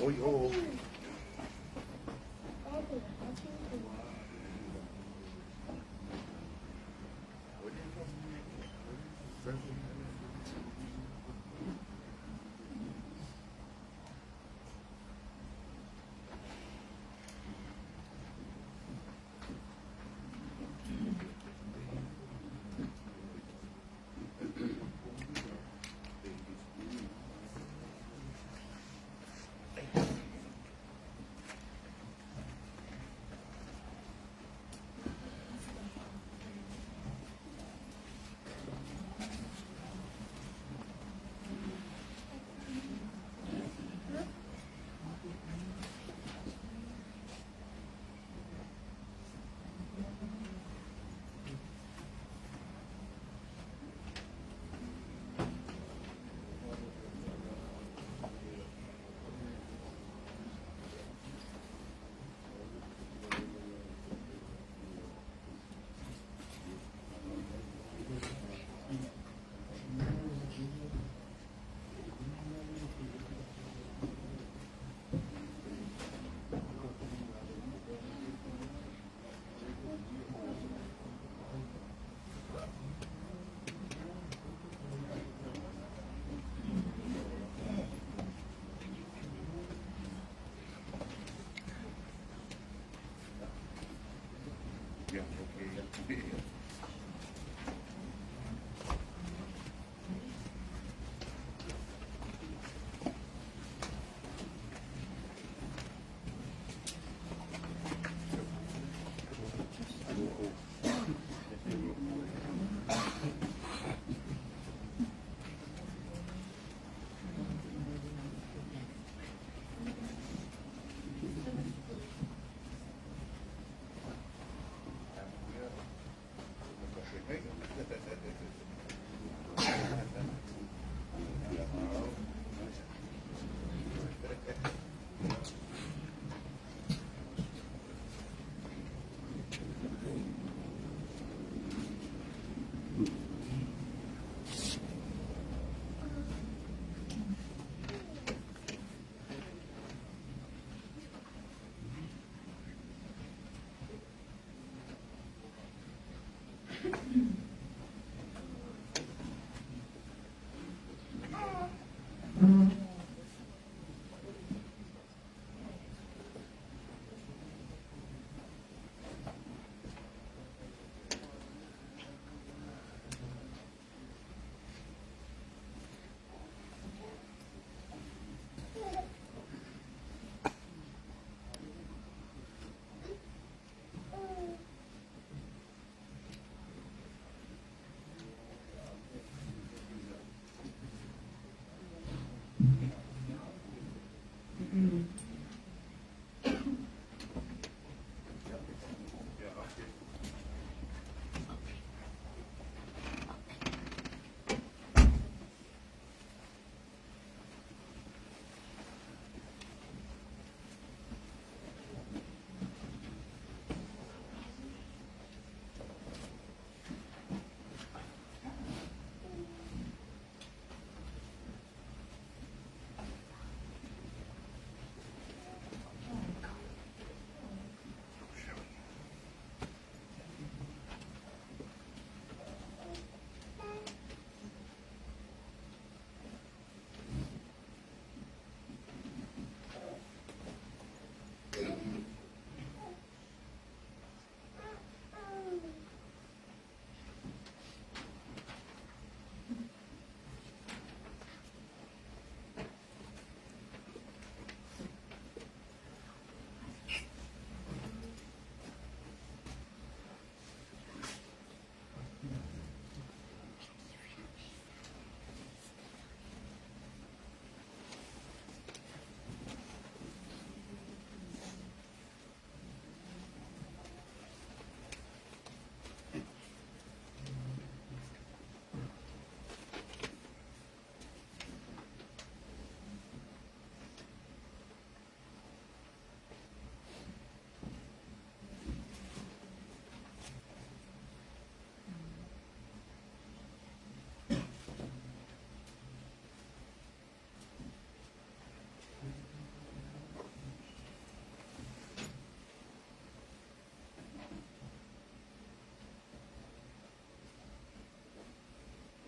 Oi, oh. Yeah, okay, yeah.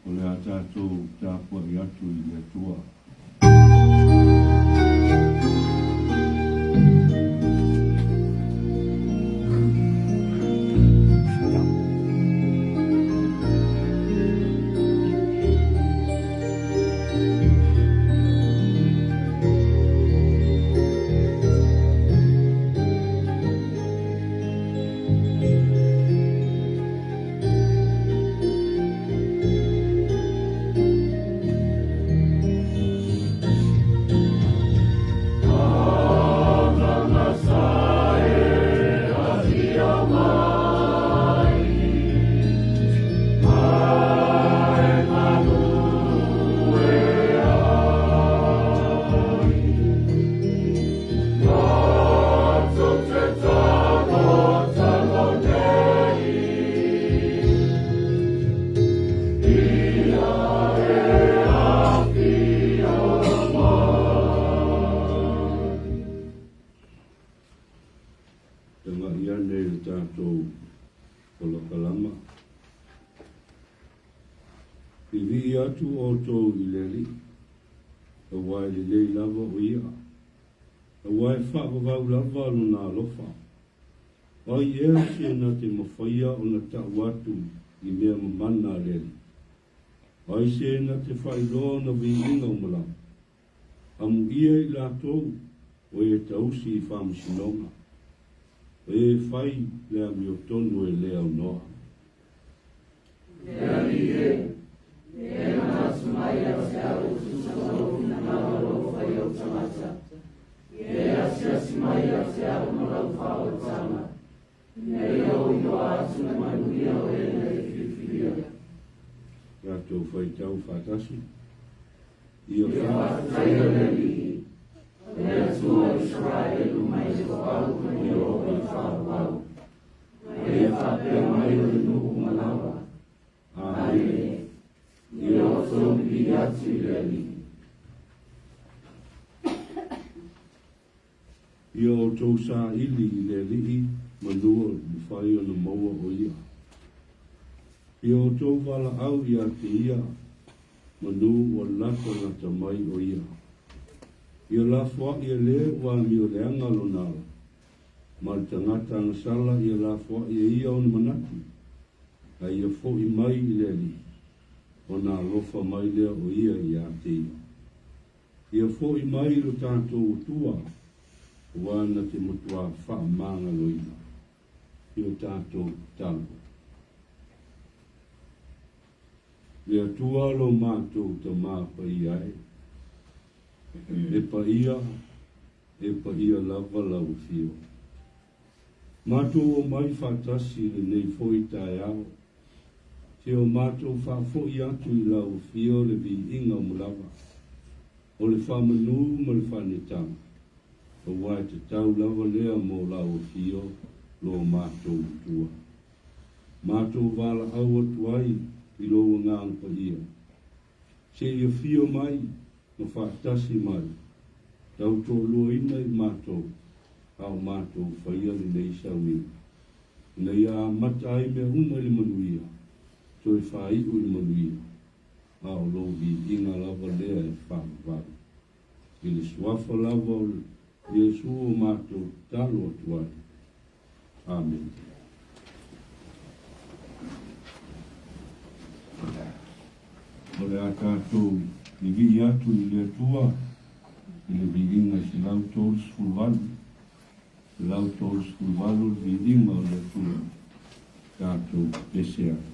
O le a tatou tapuai atu i le Atua. Tagai ane i le tatou polokalama. Vivii atu outou i le Alii, aua e lelei lava o ia, aua e faavavau lava lona alofa. O ai ea se na te mafaia ona ta'u atu i mea mamana a le Alii? O ai se na te faailoa ona viiga uma lava? Amuia i latou o e tausi i faamasinoga, o e fai le amiotonu e le aunoa. Le Alii e, e manatu mai ia te au e tusa ma lou finagalo alofa i ou tagata. E asiasi mai ia te au ma lau faaolataga, ina ia ou iloa atu le manuia o e na e filifilia. Tatou faitau faatasi. Ia faafetaia le Alii, le Atua o Isaraelu mai le foau mai oo i le faavavau. Ma ia faapea mai o le nuu uma lava. Amene. Ia outou vivii atu i le Alii. Ia outou saili i le Alii manua mafai ona maua o ia. Ia outou valaau ia te ia manu ua latalata mai o ia. Ia lafoai e le ua amioleaga lona ala, ma le tagata agasala ia lafoai e ia ona manatu, ae ia fo'i mai i le Alii, ona alofa mai lea o ia ia te ia. Ia fo'i mai lo tatou Atua, aua na te matuā faamagaloina i o tatou tatalo. Le Atua lo matou Tamā paia e, e paia, e paia lava lau afio. Matou omai faatasi i lenei foi taeao, se o matou faafo'i atu i lau afio le viiga uma lava, o le faamanu ma le faanetaga, aua e tatau lava lea mo lau afio lo matou Atua. Matou valaau atu ai i lou Agaga Paia, se i afio mai ma faatasi mai, tautoaluaina i matou, a o matou faia lenei sauniga, ina ia amata ai mea uma i le manuia, toe faaiu i le manuia, a o lou viiga lava lea e faavavau. I le suafa lava o Iesu o matou tatalo atu ai. Amene. O le a tatou vivii atu i le Atua i le viiga 138, 138 le viiga o le Atua, tatou pese ai.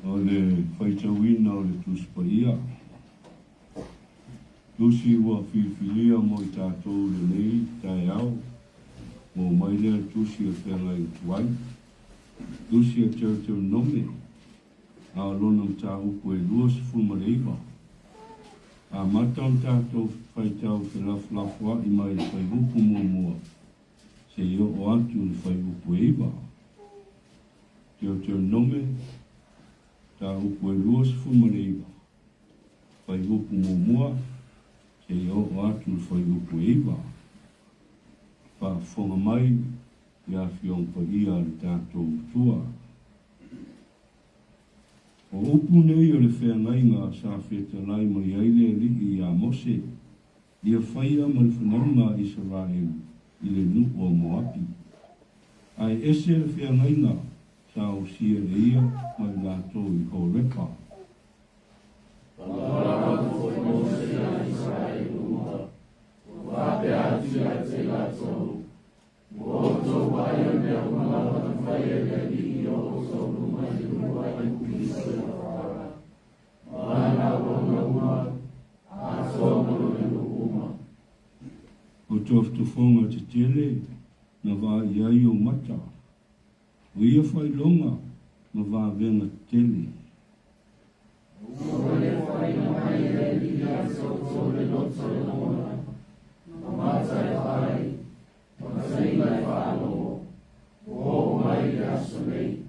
O le faitauina o le Tusi Paia. Tusi ua filifilia mo i tatou i lenei taeao, ua omai lea Tusi o Feagaiga Tuai, Tusi a Teuteronome, a o lona mataupu e 29. Amata ona tatou faitau felafolafoa'i mai le fuaiupu muamua seia oo atu i le fuaiupu e 9. Teuteronome, mataupu e 29, fuaiupu muamua seia oo atu i le fuaiupu e 9. Faafofoga mai i Afioga Paia a le tatou Matua. O upu nei o le feagaiga sa fetalai mai ai le Alii iā Mose, ia faia ma le fanauga a Isaraelu i le nuu o Moapi. Ae ese le feagaiga sa osia e ia ma i latou i Horepa. Faamalulu atu foi Mose iā Isaraelu uma, ua faapea atu ia te i latou, Ua outou vaaia mea uma lava na faia e le Alii i o outou luma i le nuu a Aikupito i Afara, ma lana auauna uma, atoa ma lona nuu uma. O tofotofoga tetele na vaai ai ou mata, o ia faailoga ma vavega tetele. Ua le faia mai e le Alii ia te outou le loto e lagona, ma mata e vaai, ma taina e faalogo, ua oo mai i le aso nei.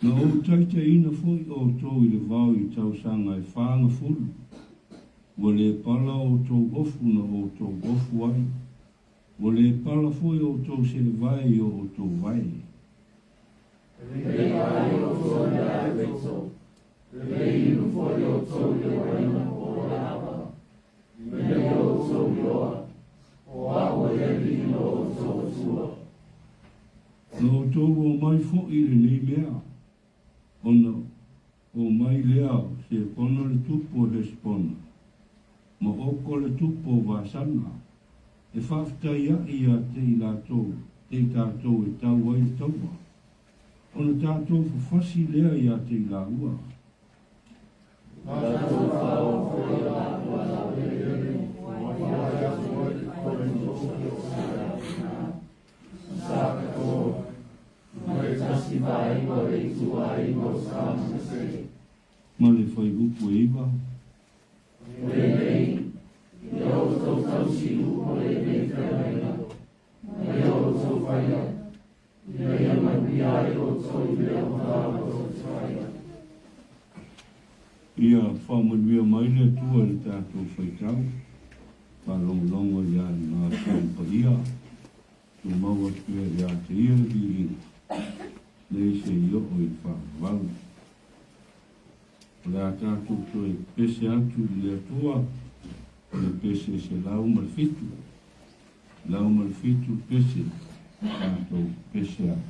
Na ou taitaiina foi outou i le vao i tausaga e 40, ua le pala outou ofu na outou ofu ai, ua le pala foi outou selevae i o outou vae. E le vaai outou i le aveto, e le inu foi outou i le uaina po o le ava, ina ia outou iloa, o au o le Alii lo outou Atua. Na outou omai foi i lenei mea, ona omai lea o Sepona le tupu o Hesepona, ma Oko le tupu o Vasana, e faafetai aʻe ia te i latou, te i tatou e tau ai le taua, ona tatou fafasi lea ia te i laua. Latou faaoo foi e laua laueleele ua atu ai le tofi o Sa Sa ma le 1 va 9 o le ituaiga o Sa Manase. Ma le fuaiupu e 9. O lenei, ia outou tausi upu o lenei feagaiga, ma ia outou faia, ina ia manuia ai outou i mea uma lava tou te faia. Ia faamanuia mai le Atua i le tatou faitau, faalogologo i ana Afioga Paia, tumau atu pea ia te ia le viiga, nei seia oo i le faavavau. O le a tatou toe pese atu i le Atua, o le pese 107, 107 pese, tatou pese atu.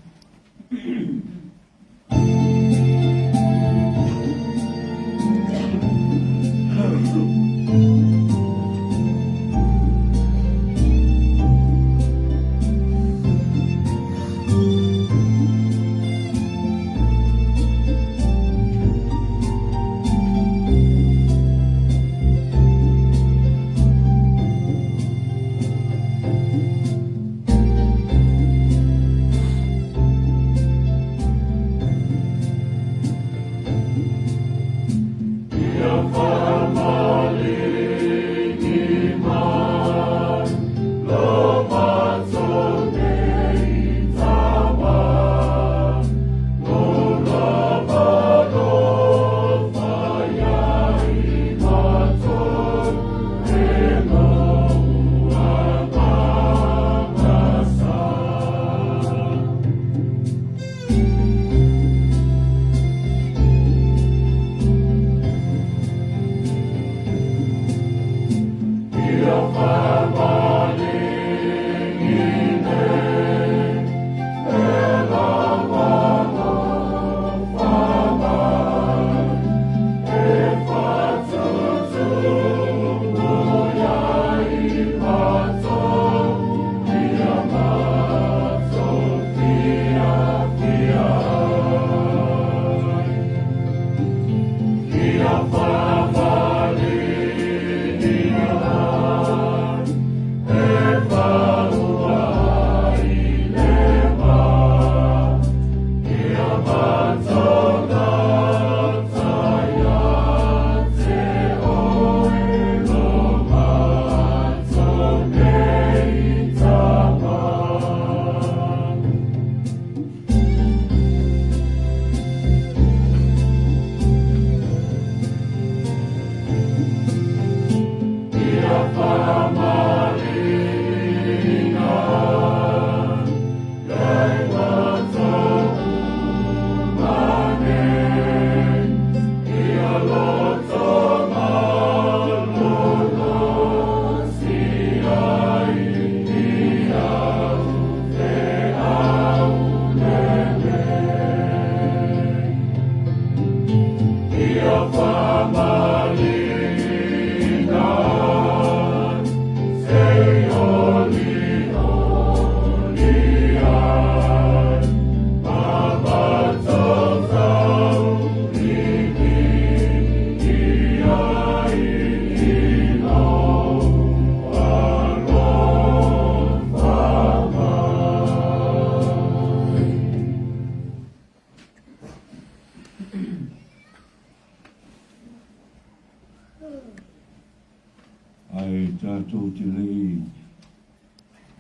Ae tatou te le i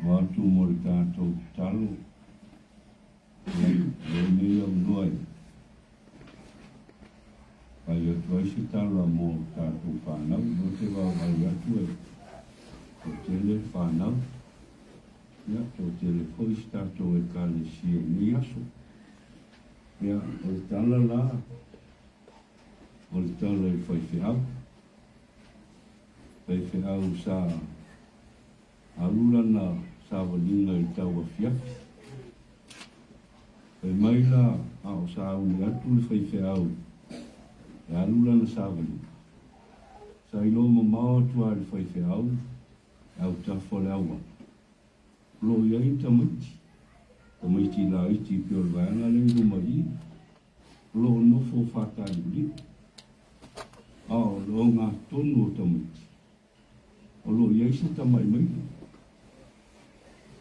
o atu mo le tatou tatalo, ia, lenei avanoa e fai atu ai se tala mo tatou fanau. Ou te vaavaai atu e toatele fanau, ia, toatele foi si tatou Ekalesia i lenei aso. Ia, o le tala la, o le tala i faifeau. Faifeau sa alu lana savaliga i le tauafiafi. Fai mai la a o sauni atu le faifeau e alu lana savaliga, sa iloa mamao atu lava e le faifeau e autafa o le auala, o lo o i ai ni tamaiti, tamaiti laiti pei o le vaega lea i luma i i, o lo o nofo faataliuliu, a o le ogatotonu o tamaiti, o lo o i ai se tamai maile.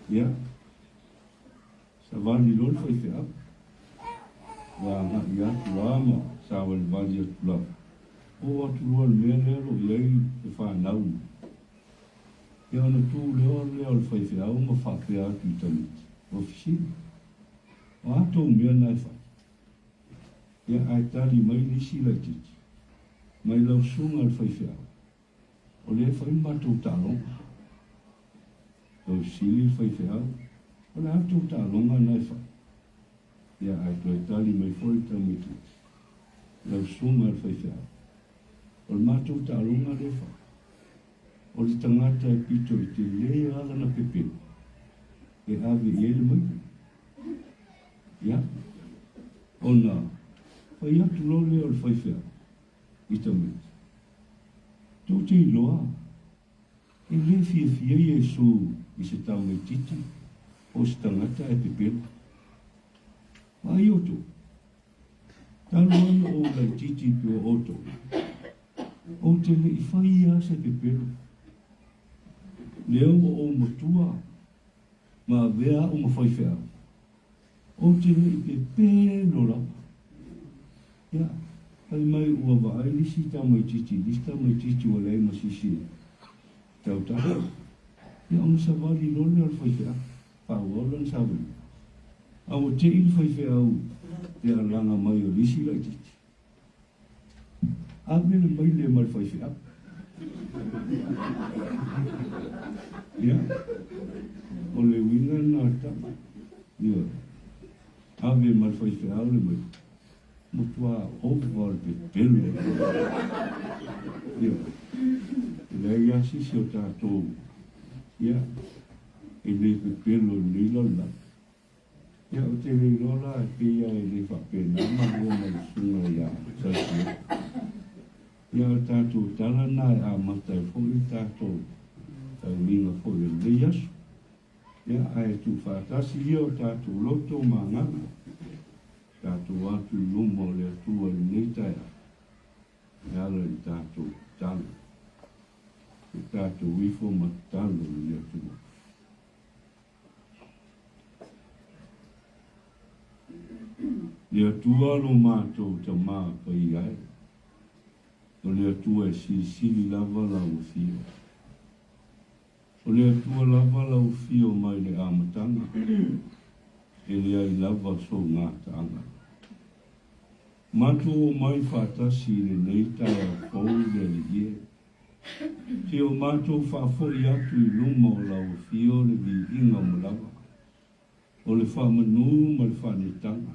Ia, savali loa le faifeau, ua agai atu lava ma savalivali atu lava, oo atu loa i le mea lea o lo o i ai le fanau. Ia ona tu lea o le faifeau ma faapea atu i tamaiti, ua fesili, O a tou mea na e fai? Ia, ae tali mai le isi laitiiti, Mai lau susuga le faifeau, o lea e fai le matou taaloga. Toe fesili le faifeau, O le a tou taaloga na e fai? Ia, ae toe tali mai foi le tamaitiiti, Lau susuga i le faifeau, o le matou taaloga lea e fai, o le tagata e pito i tele lava lana pepelo e ave i ai le maile. Ia, ona fai atu loa lea o le faifeau i tamaiti, Tou te iloa, e le fiafia Iesu i se tamaitiiti po o se tagata e pepelo. Vaai outou, Talu ai ona ou laitiiti i tua o outou, ou te le i fai lava se pepelo. Lea ua ou matua ma avea au ma faifeau, ou te le i pepelo lava. Ia, fai mai ua vaai le isi tamaitiiti i le isi tamaitiiti ua leai ma se isi e tautala. Ia, ona savali loa lea o le faifeau, faaauau lana savaliga. A ua te'i le faifeau i le alaga mai o le isi laitiiti. Ave le maile ma le faifeau. Ia, o le uiga lena o le tala. Ioe. Ave ma le faifeau le maile. Matua ova le pepelo. Ioe. E leai lava se isi o tatou, ia, e le pepelo i lenei lalolagi. Ia, ou te le iloa la, e pei lava e le faapena malua ma le susuga ia Saisio. Ia, o le tatou tala lena e amata ai foi le tatou tauiga foi o lenei aso. Ia, ae tuufaatasi ia o tatou loto ma agaga, tatou atu i luma o le Atua i lenei taeao, e ala i le tatou tatalo. Se i tatou ifo ma tatalo i le Atua. Le Atua lo matou Tama Paia e, o le Atua e silisili lava lau afio. O le Atua lava lau afio mai le amataga, e leai lava sou gataaga. Matou omai faatasi i lenei taeao fou le Alii e. Te o matou faafoi atu i luma o lau afio le viiga uma lava, o le faamanu ma le faanetaga,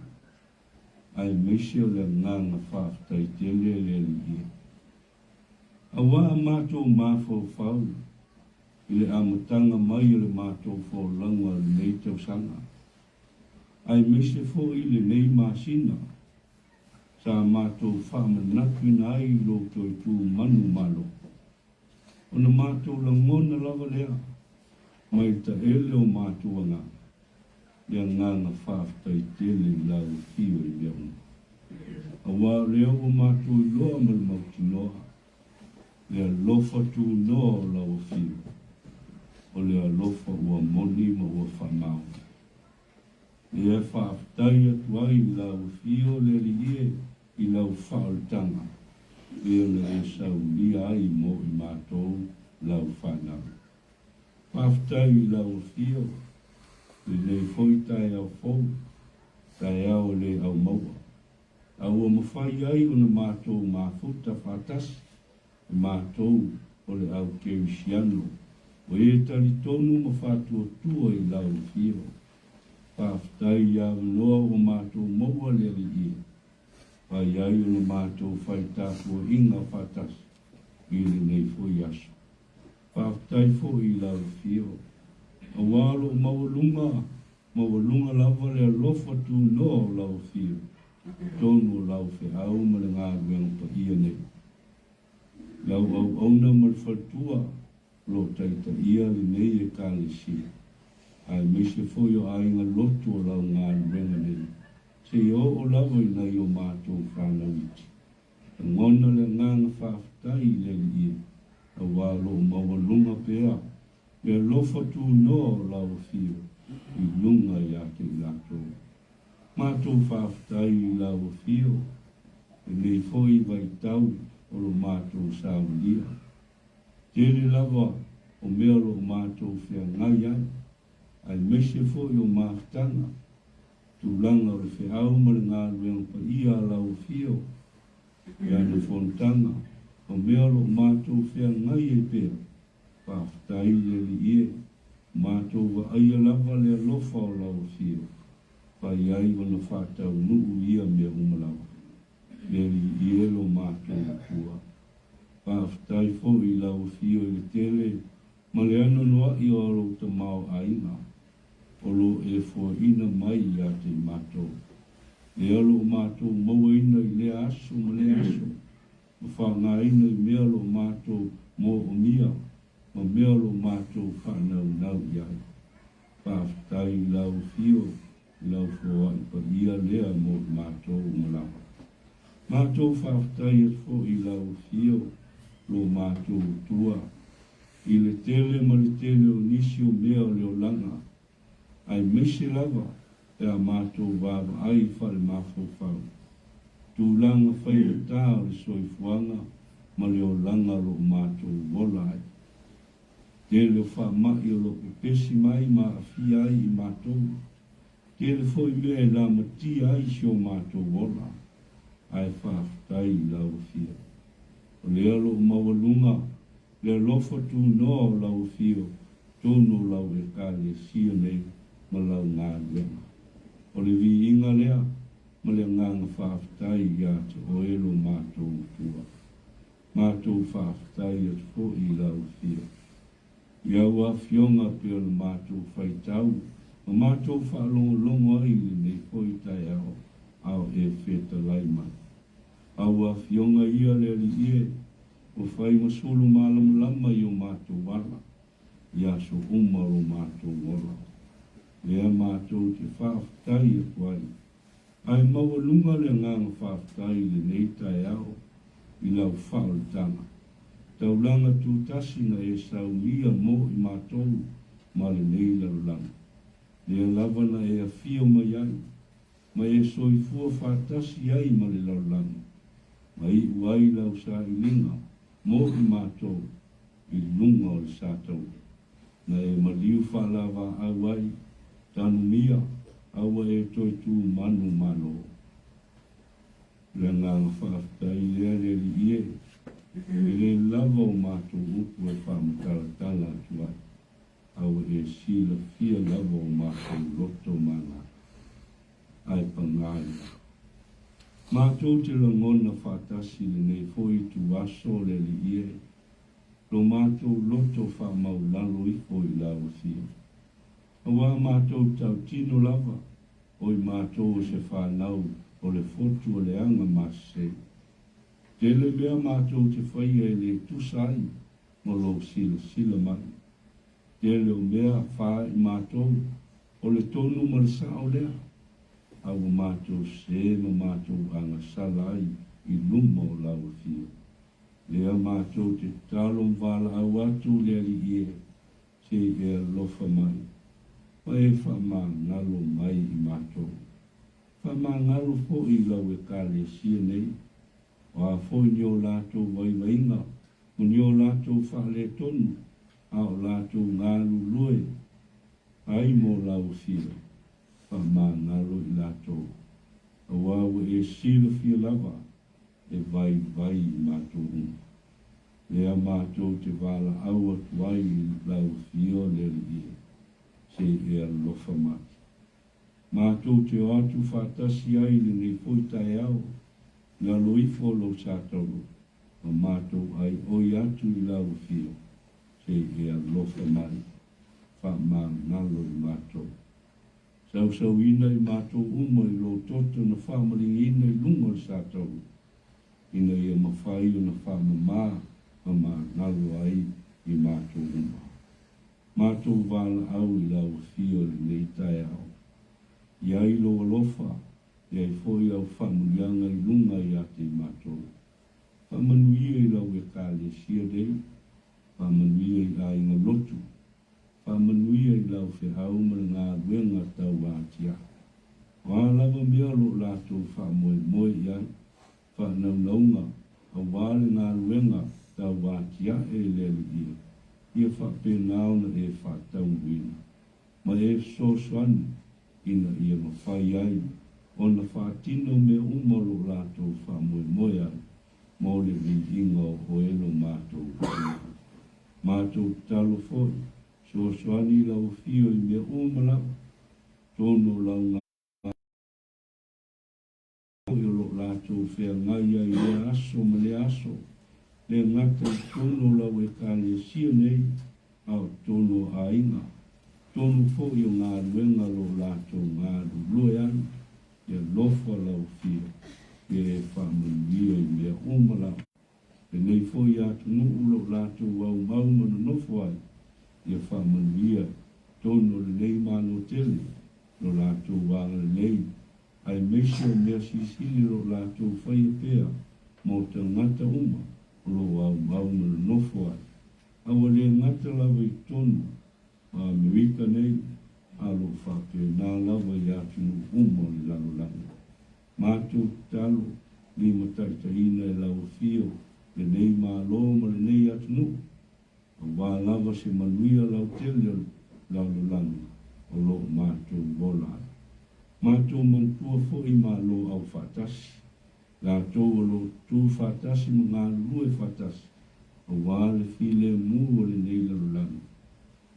aemaise o le agaga faafetai tele le Alii e. Auā a matou mafaufau i le amataga mai o le matou folauga o lenei tausaga, aemaise foi lenei masina, sa matou faamanatuina ai i lou toe tu manumalo. Ona matou lagona lava lea mai le taele o matou agaga, le agaga faafetai tele i lau afio i mea uma. Aua o lea ua matou iloa ma le mautinoa le alofa tunoa o lau afio, o le alofa ua moni ma ua faamaoni. Ia faafetai atu ai i lau afio le Alii e i lau faaolataga e ona e saulia ai mo i matou lau fanau. Faafetai i lau afio lenei foi taeao fou, taeao e le aumaua, a ua mafai ai ona matou mafuta faatasi e matou o le au kerisiano, o e talitonu ma faatuatua i lau afio. Faafetai i avanoa ua matou maua le Alii e fai ai ona matou fai tapuaiga faatasi i lenei foi aso. Faafetai foi i lau afio, auā lou maualuga, maualuga lava le alofa tunoa o lau afio, totonu o lau feau ma le galuega paia nei. Lau auauna ma le faletua o lo o taitaia lenei Ekalesia, aemaise foi o aiga lotu o lau galuega nei, seia oo lava i nai o matou fanau iti. Lagona le agaga faafetai i le Alii e, auā o lo o maualuga pea le alofa tunoa o lau afio i luga ia te i latou. Matou faafetai i lau afio, lenei foi vaitau o lo matou saulia. Tele lava o mea o lo o matou feagai ai, aemaise foi o mafutaga, tulaga o le feau ma le galuega paia a lau afio i ana fonotaga, o mea o lo o matou feagai ai pea. Faafetai i le Alii e, matou vaaia lava le alofa o lau afio, fai ai ona faataunuu ia mea uma lava. Le Alii e lo matou Atua. Faafetai foi i lau Afio i le tele ma le anoanoai o lou tamaoaiga o lo o e foaina mai ia te i matou. Lea o lo o matou mauaina i lea aso ma lea aso, ma faaaogaina i mea o lo o matou moomia ma mea o lo o matou faanaunau i ai. Faafetai i lau Afio i lau foai paia lea mo i matou uma lava. Matou faafetai atu foi i lau Afio lo matou Atua i le tele ma le tele o nisi o mea o le olaga, aemaise lava pe a matou vaavaai faalemafaufau tulaga faigata o le soifuaga ma le olaga o lo o matou ola ai. Tele o faamai o lo o pepesi mai ma aafia ai i matou. Tele foi mea e lamatia ai si o matou ola, ae faafetai i lau Afio. O lea o lo o maualuga le alofa tunoa o lau Afio tonu o lau Ekalesia nei ma lau galuega. O le viiga lea ma le agaga faafetai ia te oe lo matou Atua. Matou faafetai atu foi i lau Afio. I au afioga pei ona matou faitau ma matou faalogologo ai i lenei foi taeao a o e fetalai mai. Au afioga ia le Alii e, ua fai ma sulu malamalama i o matou ala i aso uma o lo matou ola. Lea matou te faafetai atu ai. Ae maualuga le agaga faafetai i lenei taeao i lau faaolataga. Taulaga tutasi na e saunia mo i matou ma lenei lalolagi. Lea lava na e afio mai ai, ma e soifua faatasi ai ma le lalolagi, ma iu ai lau sailiga mo i matou i luga o le sataua. Na e maliu faalavaau ai, Tanumia, a ua e toe tu manu malo. O le agaga faafetai lea le Alii e, e le lava o matou upu e faamatalatala atu ai, a ua e silafia lava o matou loto ma agaga. Ae pagā lea. Matou te lagona faatasi lenei foi ituaso le Alii e, lo matou loto faamaulalo ifo i lau Afio. Auā matou tautino lava, o i matou o se fanau o le fotu o le aga masesei. Tele mea matou te faia e le tusa ai ma lou silasila mai. Tele o mea fa i matou, o le tonu ma le sao lea, a ua matou se ma matou agasala ai i luma o lau Afio. Lea matou te tatalo ma valaau atu le Alii e, se i e alofa mai, ma e faamagalo mai i matou. Faamagalo foi i lau Ekalesia nei, o a foi ni o latou vaivaiga ma ni o latou faaletonu, a o latou galulue ai mo lau Afio, faamagalo i latou, auā ua e silafia lava e vaivai i matou uma. Lea matou te valaau atu ai i lau Afio le Alii e, se i e alofa mai. Matou te o atu faatasi ai i lenei foi taeao i lalo ifo o lou satauro, ma matou aioi atu i lau Afio, se i e alofa mai, faamagalo i matou. Sausauina i matou uma i lou toto na faamaligiina i luga o le satauro, ina ia mafai ona faamama ma magalo ai i matou uma. Matou valaau i lau Afio i lenei taeao. I ai lou alofa, i ai foi au faamuliaga i luga ia te i matou. Faamanuia i lau Ekalesia nei, faamanuia i aiga lotu, Faamanuia i lau feau ma le galuega tauatiae. O a lava mea o lo o latou faamoemoe i ai, faanaunauga aua le galuega tauatiae i le Alii, ia faapena ona e faataunuuina ma e fesoasoani ina ia mafai ai ona faatino mea uma o lo o latou faamoemoe ai mo le viiga o oe lo matou Atua. Matou tatalo foi, fesoasoani i lau afio i mea uma lava, tonu o lau foi o lo o latou. feagai ai i lea aso ma lea aso, le gata i totonu o lau Ekalesia nei, a o totonu o aiga, totonu foi o galuega o lo o latou galulue ai, ia alofa lau Afio, ia e faamanuia i mea uma lava. Lenei foi atunuu o lo o latou aumau ma nonofo ai, ia faamanuia totonu o lenei Malo tele lo latou agalelei, aemaise o mea silisili o lo o latou faia pea mo tagata uma o lo o aumau ma nonofo ai. A ua le gata lava i totonu o Amerika nei, a o lo o faapena lava i atunuu uma o le lalolagi. Matou tatalo, limataitaiina e lau Afio lenei Malo ma lenei atunuu, aua lava se manuia lautele o le lalolagi o lo o matou ola ai. Matou manatua foi Malo aufaatasi, latou o lo o tutu faatasi ma galulue faatasi aua le filemu o lenei lalolagi.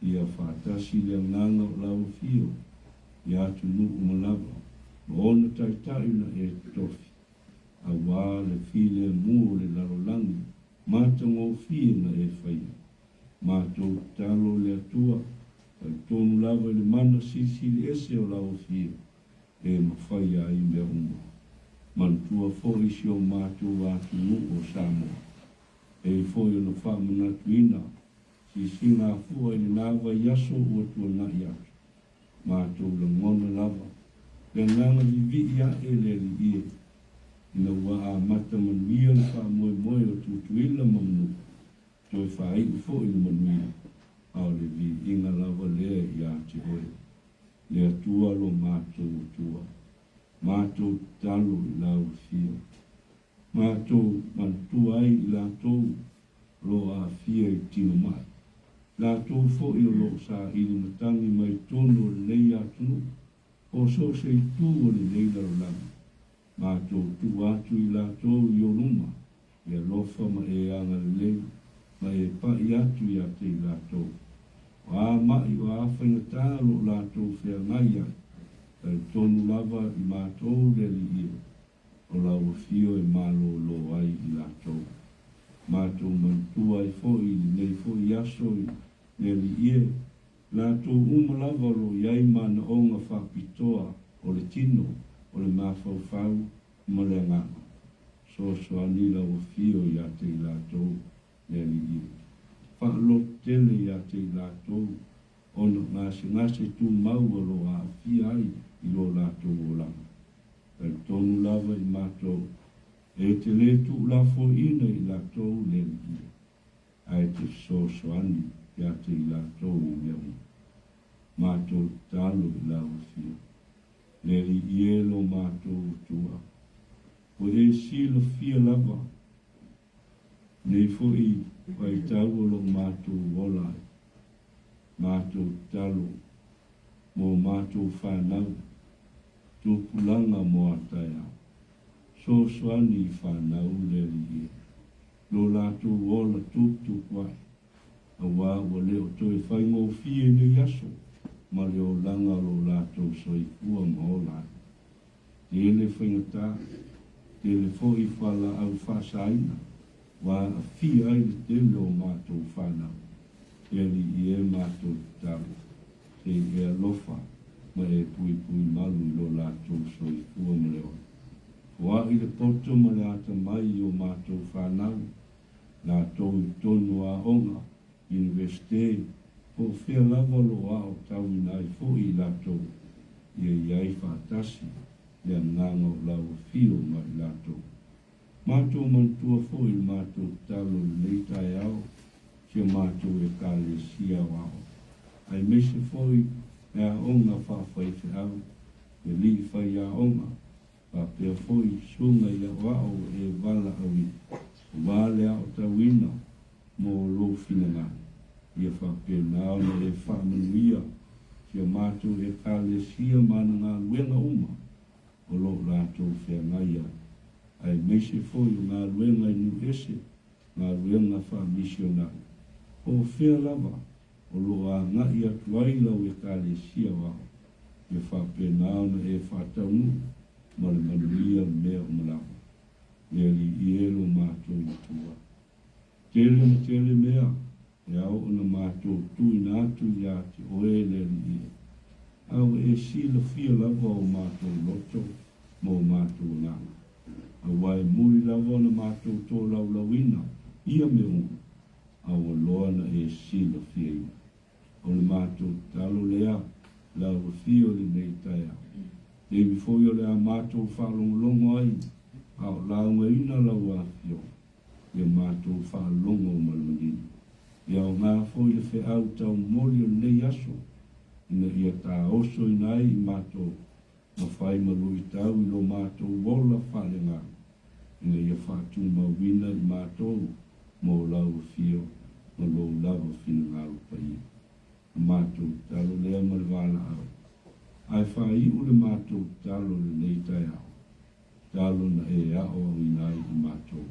Ia faatasi le agaga o lau Afio i atunuu uma lava ma ona taitai na e totofi, aua le filemu o le lalolagi matagofie na e faia. Matou tatalo le Atua, talitonu lava i le mana silisili ese o lau Afio e mafaia ai mea uma. Manatua foi si o matou atunuu o Samoa. Pei foi ona faamanatuina Silasila afua i lena vaiaso ua tuanai atu. Matou lagona lava le agaga vivii ae le Alii e, ina ua amata manuia le faamoemoe o Tutuila ma Manua, toe faaiu foi le manuia, a o le viiga lava lea ia te oe, le Atua lo matou Atua. Matou tatalo i lau Afio. Matou manatua ai i latou o lo o aafia i tino mai, latou foi o lo o saili matagi mai totonu o lenei atunuu po o so o se itu o lenei lalolagi. Matou tuu atu i latou i o luma e alofa ma e agalelei ma e pai atu ia te i latou. O a maʻi o a faigata o lo o latou feagai ai, talitonu lava i matou le Alii e. o lau Afio e malōlō ai i latou. Matou manatua ai foi i lenei foi aso i le Alii e, latou uma lava o lo o i ai manaoga faapitoa o le tino, o le mafaufau ma le agaga. Soasoani lau Afio ia te i latou, le Alii e. Faaloto tele ia te i latou ona o gasegase tumau o lo o aafia ai i lo latou olaga. Talitonu lava i matou, e te lē tuulafoaiina i latou le Alii, ae te fesoasoani ia te i latou i mea uma. Matou tatalo i lau Afio, le Alii e lo matou Atua, ua e silafia lava nei foi vaitau o lo matou ola ai. Matou tatalo mo matou fanau, tupulaga mo a taeao. Soasoani i fanau le Alii e, lo latou ola tuputupu ae, auā ua le o toe faigofie nei aso ma le olaga o lo latou soifua ma ola ai. Tele faigata, tele foi fualaau faasaina ua aafia ai le tele o matou fanau. E Alii e matou tatalo, se i e alofa ma e puipui malu i lo latou soifua ma le ola. Foai le poto ma le atamai i o matou fanau, latou i totonu o aoga, Universite, po o fea lava o lo o aotauina ai foi i latou, ia i ai faatasi le agaga o lau afio ma i latou. Matou manatua foi le matou tatalo i lenei taeao si a matou Ekalesia aoao, aemaise foi le aoga faafaifeau, le alii faiaoga, faapea foi susuga i aoao e valaauina, aua le aotauina mo lou finagalo, ia faapena ona e faamanuia si a matou Ekalesia ma ana galuega uma o lo o latou feagai ai, aemaise foi o galuega i nuu ese, galuega faamisionari, po o fea lava o lo o agai atu ai lau Ekalesia aoao, ia faapena ona e faataunuu ma le manuia mea uma lava. Le Alii e lo matou Matua. Tele ma tele mea e ao ona matou tuuina atu ia te Oe le Alii e, a ua e silafia lava o matou loto ma o matou agaga, aua e muli lava ona matou tolaulauina ia mea uma, a ua loa na e silafiaina. O le matou tatalo lea, Lau Afio i lenei taeao. Taimi foi o le a matou faalogologo ai a o laugaina lau Afioga, ia matou faalogo ma le manino. Ia aoga foi le feau taumoli o lenei aso, ina ia taosoina ai i matou ma fai ma luitau i lo matou ola faaleagaga, ina ia faatumauina i matou mo lau Afio ma lou lava finagalo paia. O matou tatalo lea ma le valaau, ae faaiu le matou tatalo i lenei taeao, tatalo na e aoaoina ai i matou.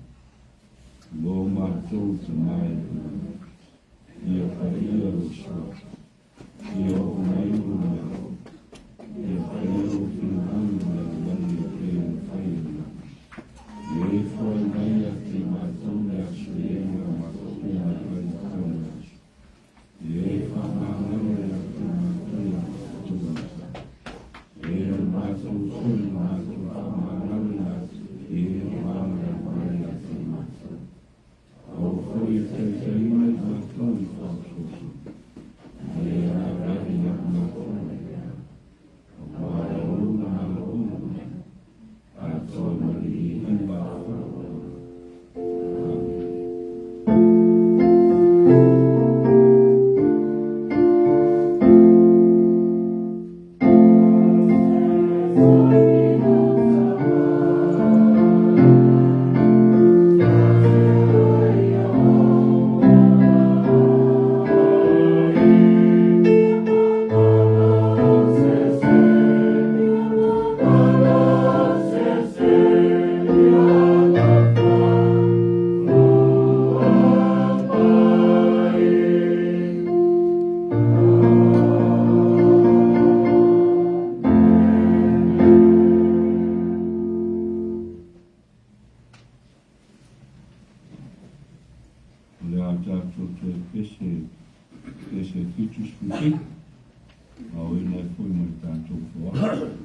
Lo matou Tama i le lagi, ia paia lou suafa, ia oo mai lou Malo, ia faia lou finagalo i le lalolagi e pei ona fai i le lagi. Ia e foai mai ia te i matou le aso e ai a matou mai ai i tau le aso. Ia e faamagalo ia te matou i a matou tagata. Ia e o matou foi na matou faamagalo ia te e o magalo mai ia te matou. Aua foi e taitaiina i matou i faaosoosoga, a ia e ave ia matou mai le ao. Aua e ou le Malo ma le atoa ma le viiga o faaaloalo. Amene. O le a tatou toe pese, pese 77, aoina ai foi ma le tatou foaa.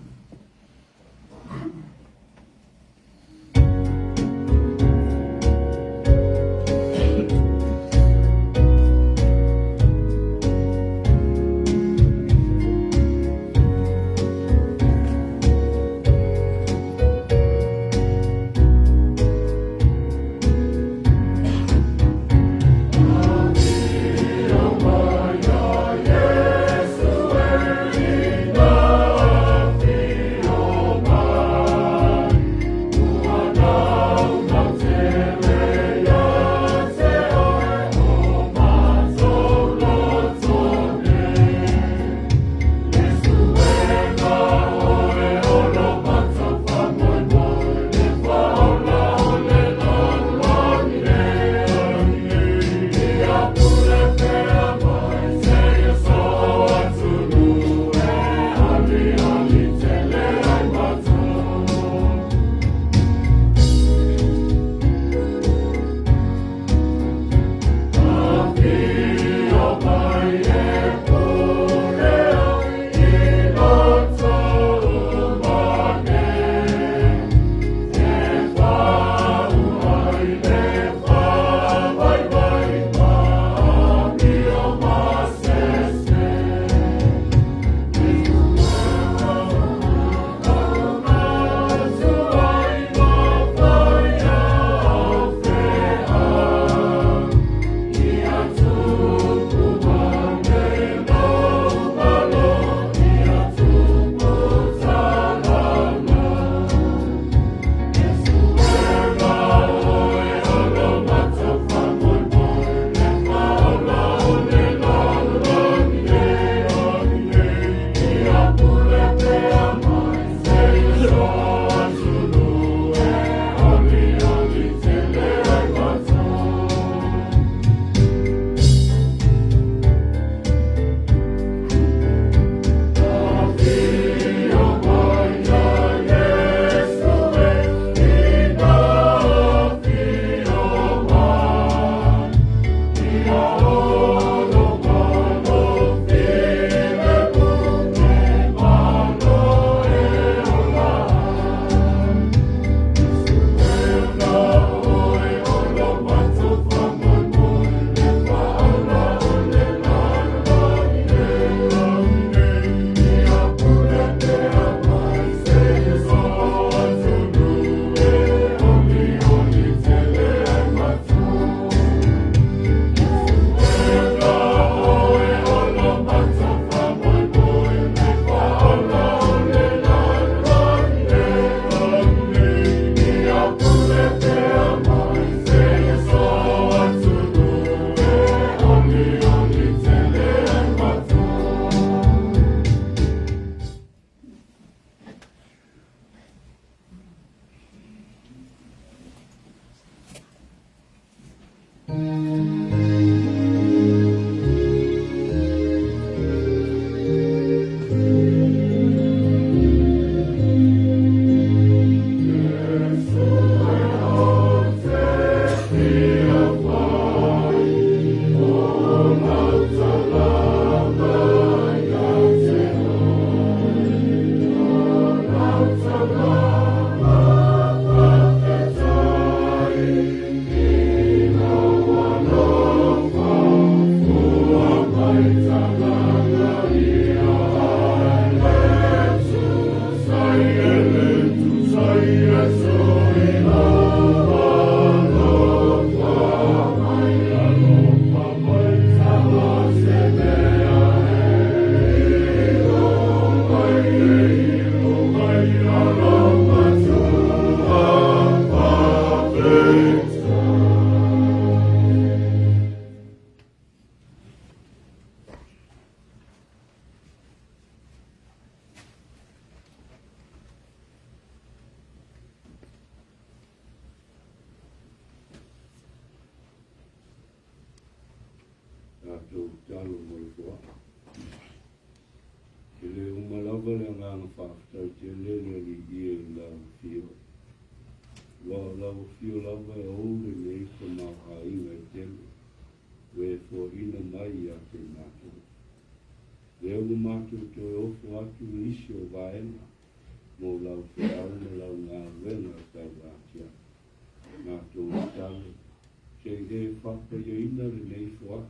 Tatou talo mo le foaa. E le uma lava le agaga faafetai tele le Alii e i lau afio. Aua o lau afio lava e ou lenei tamaoaiga e tele, ua e foaina mai ia te matou. Lea ua matou toe ofo atu i nisi o vaega mo lau feau ma lau galuega tau atiae. Matou tatalo, se i e faapaiaina lenei foai,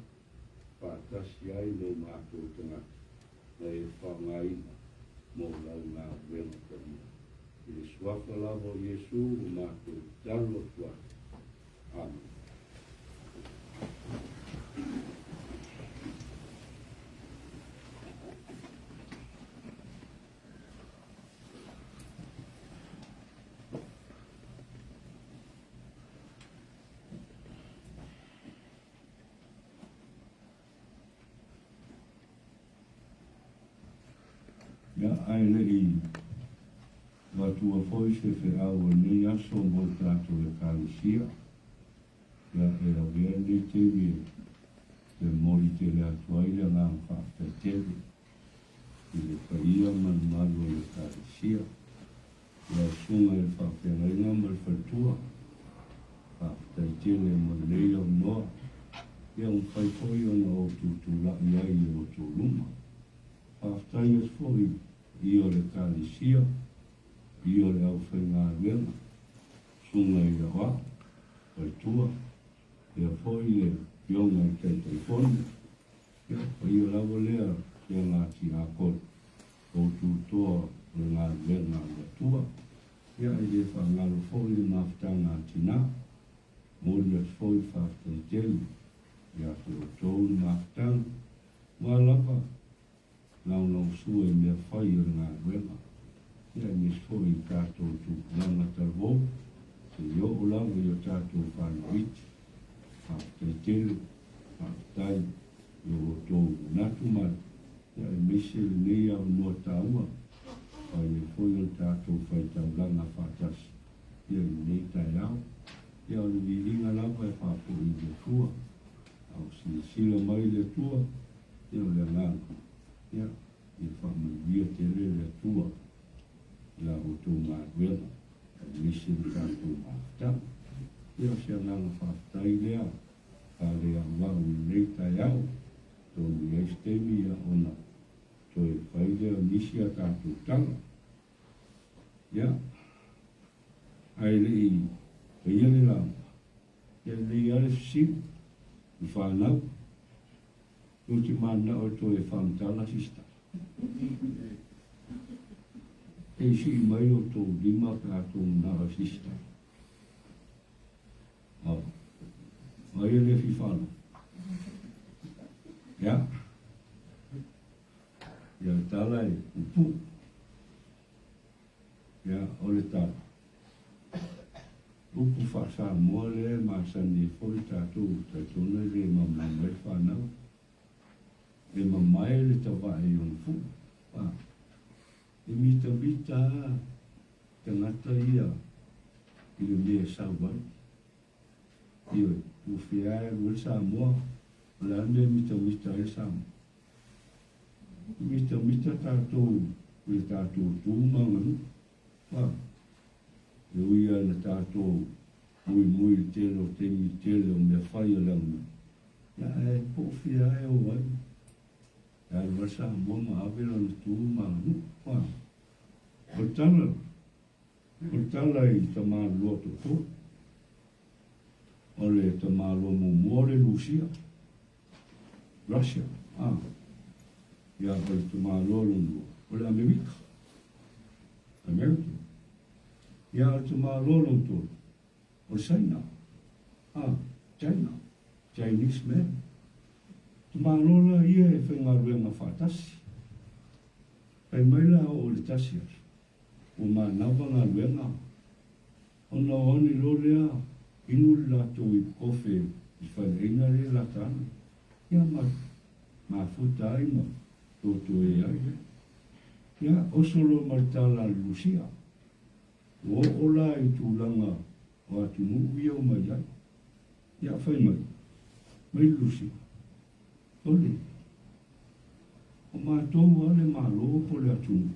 faatasi ai ma o matou tagata na e faaaogaina mo lau galuega paia. I le suafa lava o Iesu ua matou tatalo atu ai. Amene. Ia, ae le i avatua foi se feau o lenei aso mo le tatou Ekalesia, ia, e avea lenei taimi e momoli tele atu ai le agaga faafetai tele i le paia ma le mamalu o le Ekalesia, lau Susuga i le Faafeagaiga ma le Faletua, faafetai tele mo lenei avanoa, ia ua mafai foi ona ou tutulai ai i outou luma. Faafetai atu foi i o le Ekalesia, i o le aufaigaluega, Susuga i le Aoao, Faletua, ia foi le Afioga i le Taitaifono, Ia, o ia lava lea ia Ngāti Ākoro, o Tūtoa o le galuega a le Atua. Ia, e le faagalo foi le mafutaga a tinā. Momoli atu foi le faafetai tele ia te outou le mafutaga, aua lava lagolagosua i mea fai o le galuega, ia aemaise foi i tatou tupulaga talavou, seia oo lava i o tatou fanau iti. Faafetai tele. Faafetai i o outou manatu mai, ia aemaise lenei avanoa taua, fai ai foi o le tatou faitaulaga faatasi ia i lenei taeao. Ia o le viiga lava e faafoi i le Atua, a o silasila mai le Atua, ia o le agaga, ia, ia faamanuia tele le Atua i la outou galuega, aemaise le tatou mafutaga. Ia o se agaga faafetai lea. A le auau i lenei taeao, tonu i ai se taimi ia ona toe fai lea o nisi a tatou tala. Ia, ae le i faia le lauga, ia lelei lava le fesili i fanau, tou te mananao e toe faamatala sista? Ei sii mai outou lima pe a tou manao e sista. Oh. O ai le fia faalogo? Ia. Ia le tala e puupuu. Ia, o le tala. Upu faa-Samoa lea e masani ai foi tatou, talitonu e le malamalama ai le fanau. E mamae le tavae i ona fuu. Ah. E mitamita lava tagata ia i le mea e sau ai. Ioe. Ua fia e alu ai le Samoa, o le a le mea e mitamita ai le Samoa? Mitamita tatou i le tatou tu ma aganuu. A, e ui lava ina tatou muimui i le tele o taimi tele o mea fai a le aganuu, ia ae po o fia lava e o ai, e alu lava le Samoa ma ave lana tu ma aganuu. A, o le tala la, o le tala i tamāloa toatolu. O le tamāloa muamua o le Lusia, Russia, a, ia o le tamāloa lona lua, o le Amerika, America. Ia o le tamāloa lona tolu, o le Saina, a, China, Chinese man. Tamāloa la ia e faigaluega faatasi. Fai mai la oo i le tasi aso, ua manava galuega, ona o ane loa lea inu le latou ipu kofe i faleaiga lea e lata ana, ia ma mafuta ai ma totoe ai lea. Ia, oso loa ma le tala a le Lusia, ua oo la i tulaga o atunuu ia o mai ai. Ia, fai mai, mai le Lusia, Sole, o matou lava le Malo po o le atunuu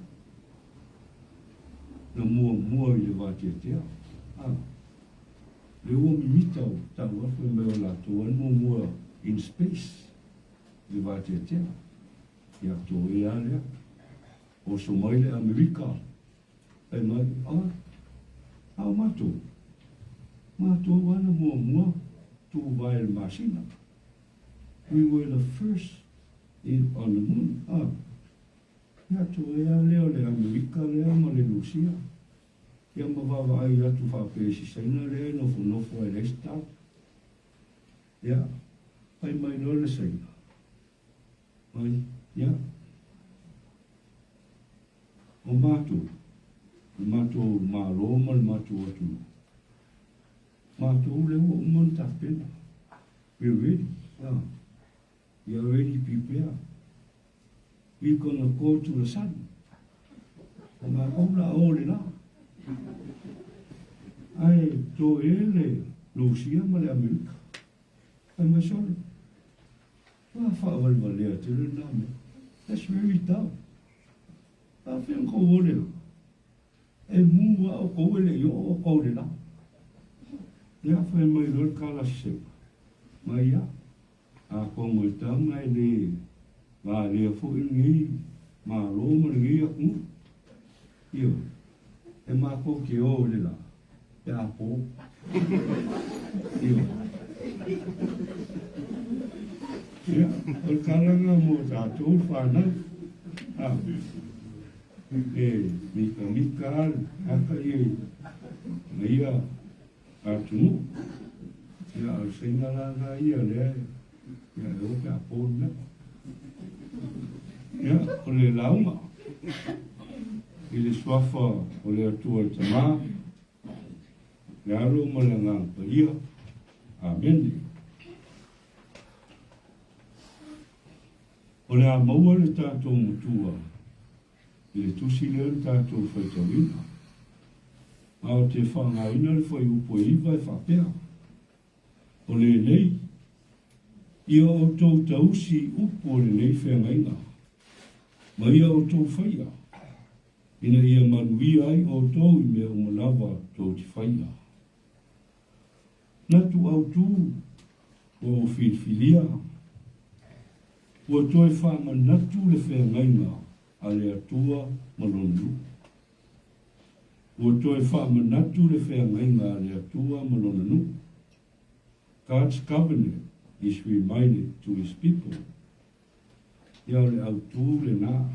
na muamua i le vateatea. A, lea ua mimita o tau atu fai mai o latou lava le muamua in space i le vateatea. Ia, toe lava lea. Oso mai le Amerika, fai mai, a, a o matou, matou lava na muamua tuvae i le masina. We were the first in on the moon. Ah, ia toe lava lea o le Amerika lea ma le Lusia. Ia ma vaavaai atu faapea i si Saina lea e nofonofo ai leai se tala. Ia, fai mai loa le Saina. Mai, ia, o matou, le matou Malo ma le matou atunuu, matou lea ua uma ona tapena. We are ready. Ah, we are ready prepare. We gonna go to the sun. O matou la o le la. Ae toe le Lusia ma le Amerika. Fai mai sole. Ua faavalevalea tele lena mea. That's very dumb. A fea ona kou o le la? E mū a o kou e le i oo o kou le la. Ia fai mai loa le kalasi sepa. Mai ia, a kongo e tama e le valea foi lenei Malo ma lenei atunuu. Ioe, e matou te o i le la pe a po. Ioe. Ia, o le tala lena mo tatou le fanau. A, e mikamika lava le tagata ia i na ia atunuu. Ia, a o le Saina la lena ia lea e, ia, e o pe a po le mea. Ia, o le lauga i le suafa o le Atua le Tama, le Alo ma le Agaga Paia. Amene. O le a maua le tatou matua i le tusi lea na tatou faitauina. Ma ou te faaaogaina le fuaiupu e 9 e faapea, O lenei, ia outou tausi i upu o lenei feagaiga, ma ia outou faia, ina ia manuia ai outou i mea uma lava tou te faia. Natu autu ua ou filifilia, ua toe faamanatu le feagaiga a le Atua ma Lona nuu. Ua toe faamanatu le feagaiga a le Atua ma Lona nuu. God's covenant is reminded to His people. Ia o le autu lena.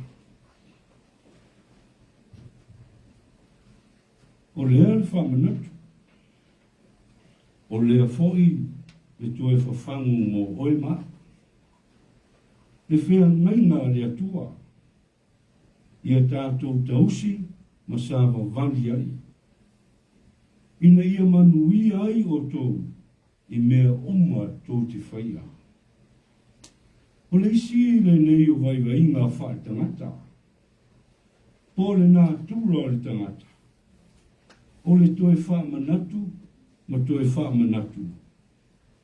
O lea le faamanatu. O lea foi le toe fafagu mo oe ma au. Le feagaiga a le Atua ia tatou tausi ma savavali ai, ina ia manuia ai outou i mea uma tou te faia. O le isi lenei o vaivaiga faaletagata, po o le natura o le tagata, o le toe faamanatu ma toe faamanatu.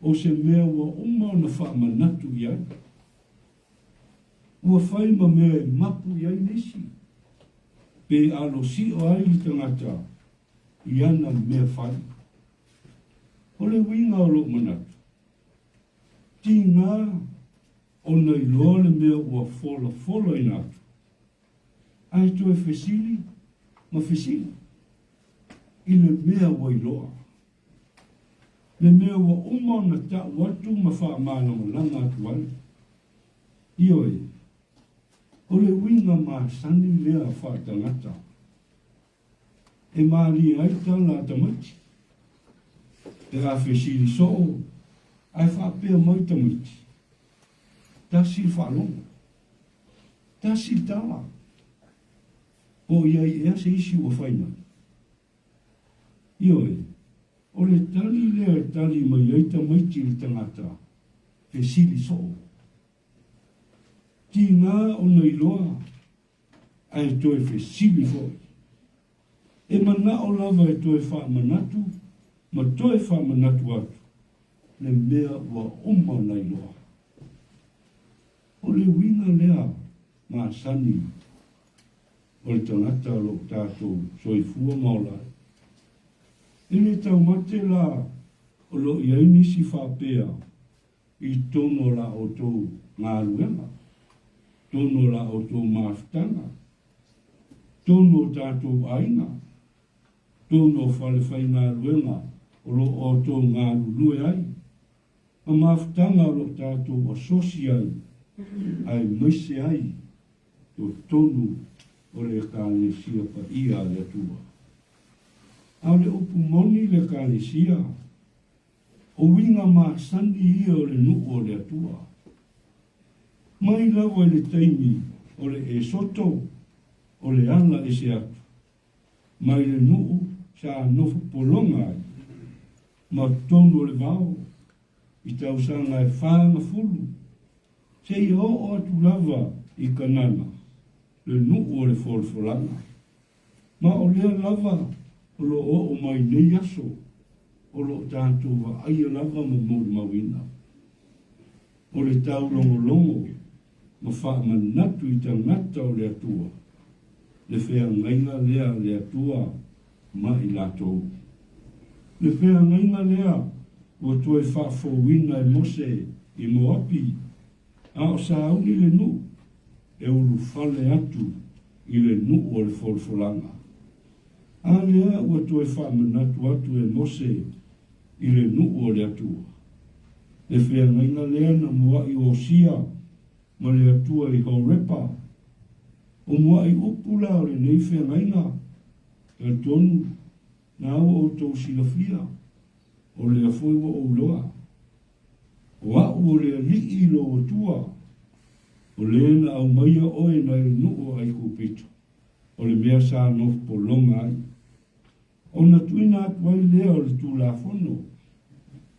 o se mea ua uma ona faamanatu i ai. Ua fai ma mea e mapu i ai nisi, pe alosio ai le tagata i ana mea fai. O le uiga o lou manatu, tiga ona iloa le mea ua folafolaina atu, ae toe fesili ma fesili i le mea ua iloa. Le mea ua uma ona ta'u atu ma faamalamalama atu ai. Ioe, o le uiga masani lea faatagata e malie ai tala a tamaiti. Pe a fesili soo ae faapea mai tamaiti, tasi le faalogo, tasi le tala, po o i ai ea se isi ua fai mai. Ioe, o le tali lea e tali mai ai tamaiti i le tagata fesili soo. Tiga ona iloa ae toe fesili foi. E manao lava e toe faamanatu ma toe faamanatu atu le mea ua uma ona iloa. O le uiga lea masani o le tagata o lo o tatou soifua ma ola ai. E le taumate la o lo o i ai nisi faapea i totonu o la outou galuega, totonu o la outou mafutaga, totonu o tatou aiga, totonu o falefaigaluega o lo o outou galulue ai, ma mafutaga o lo o tatou asosi ai aemaise ai totonu o le Ekalesia Paia a le Atua. A o le upu moni le Ekalesia, o uiga masani ia o le nuu o le Atua. Mai lava i le taimi o le Esoto, o le ala ese atu, mai le nuu sa nofo pologa ai, ma totonu o le vao, i tausaga e 40, seia oo atu lava i Kanana, le nuu o le folafolaga. Ma o lea lava o lo o oo mai nei aso, o lo o tatou vaaia lava ma molimauina. O le taulogologo ma faamanatu i tagata o le Atua, le feagaiga lea a le Atua ma i latou. Le feagaiga lea ua toe faafouina e Mose i Moapi, a o sauni le nuu e ulufale atu i le nuu o le folafolaga. A lea ua toe faamanatu atu e Mose i le nuu o le Atua. Le feagaiga lea na mua'i osia ma le Atua i Horepa. O mua'i upu la o lenei feagaiga, talitonu na ua outou silafia, o lea foi ua ou iloa. O a'u o le Alii lou Atua, o le na aumaia oe nai le nuu o Aikupito, o le mea sa nofo pologa ai. Ona tuuina atu ai lea o le Tulafono,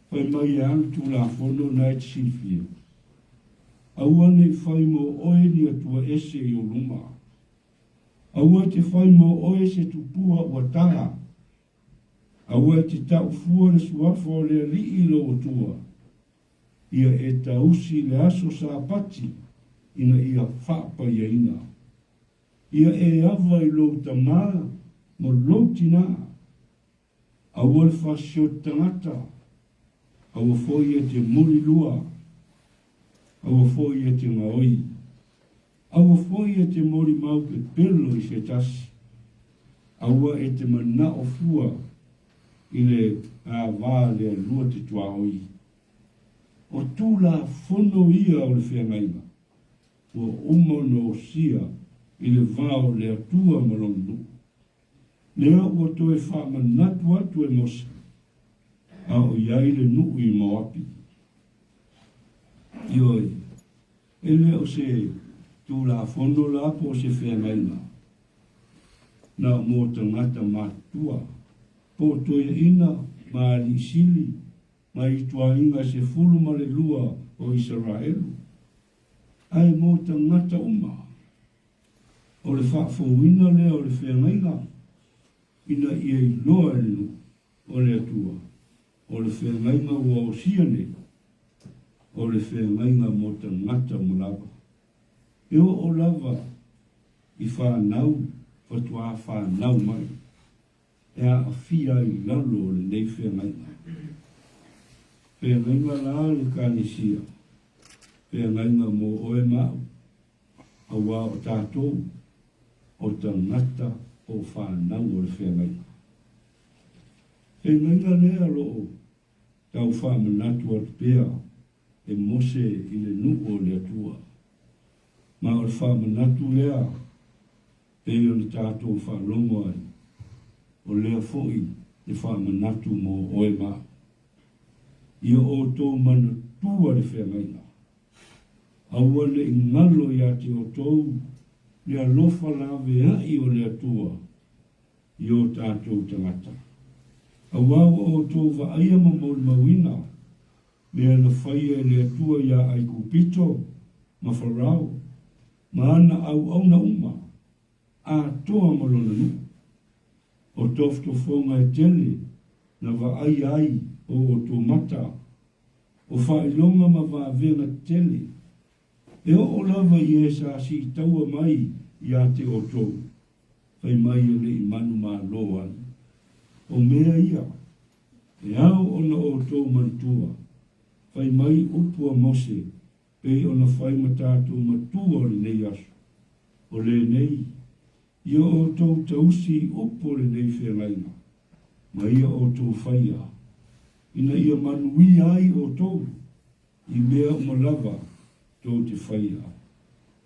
fai mai e a le Tulafono na e te silafia? Aua ne i fai mo oe ni atua ese i ou luma. Aua e te fai mo oe se tupua ua tala. Aua e te ta'u fua le suafa o le Alii lou Atua, ia e tausi le aso Sapati ina ia faapaiaina. Ia e ava i lou tamā ma lou tinā. Aua le fasioti tagata, aua foi e te mulilua, aua foi e te gaoi, aua foi e te molimau pepelo i se tasi, aua e te mana'o fua i le gavā le alua te tuaoi. O Tulafono ia o le feagaiga ua uma ona osia i le va o le Atua ma Lona nuu. Lea ua toe faamanatu atu e Mose, a o i ai le nuu i Moapi. Ioe, e le o se Tulafono la po o se feagaiga na o mo tagata matutua, po o toeaiina ma alii sili mai ituaiga 12 o Isaraelu, ae mo tagata uma. O le faafouina lea o le feagaiga ina ia iloa e le nuu o le Atua, o le feagaiga ua osia nei. O le feagaiga mo tagata uma lava. E oo lava i fanau faatoa fanau mai e aafia ai i lalo o lenei feagaiga. Feagaiga la le Ekalesia, feagaiga mo oe ma au, auā o tatou o tagata o fanau o le feagaiga. Feagaiga lea lo o tau faamanatu atu pea e Mose i le nuu o le Atua. Ma o le faamanatu lea pei ona tatou faalogo ai, o lea foi te faamanatu mo oe ma au. Ia outou manatua le feagaiga. Aua ne i galo ia te outou le alofa laveai o le Atua i o tatou tagata. Auā ua outou vaaia ma molimauina mea na faia e le Atua iā Aikupito ma Farao ma ana auauna uma, atoa ma lona nuu. O tofotofoga e tele na vaaia ai o outou mata, o faailoga ma vavega tele, e oo lava i e sa siitaua mai iā te outou, fai mai e le i manumalo ai. O mea ia, e ao ona outou manatua, fai mai upu a Mose pei ona fai ma tatou matua o lenei aso, o lenei, ia outou tausi i upu o lenei feagaiga, ma ia outou faia, ina ia manuia ai outou i mea uma lava tou te faia.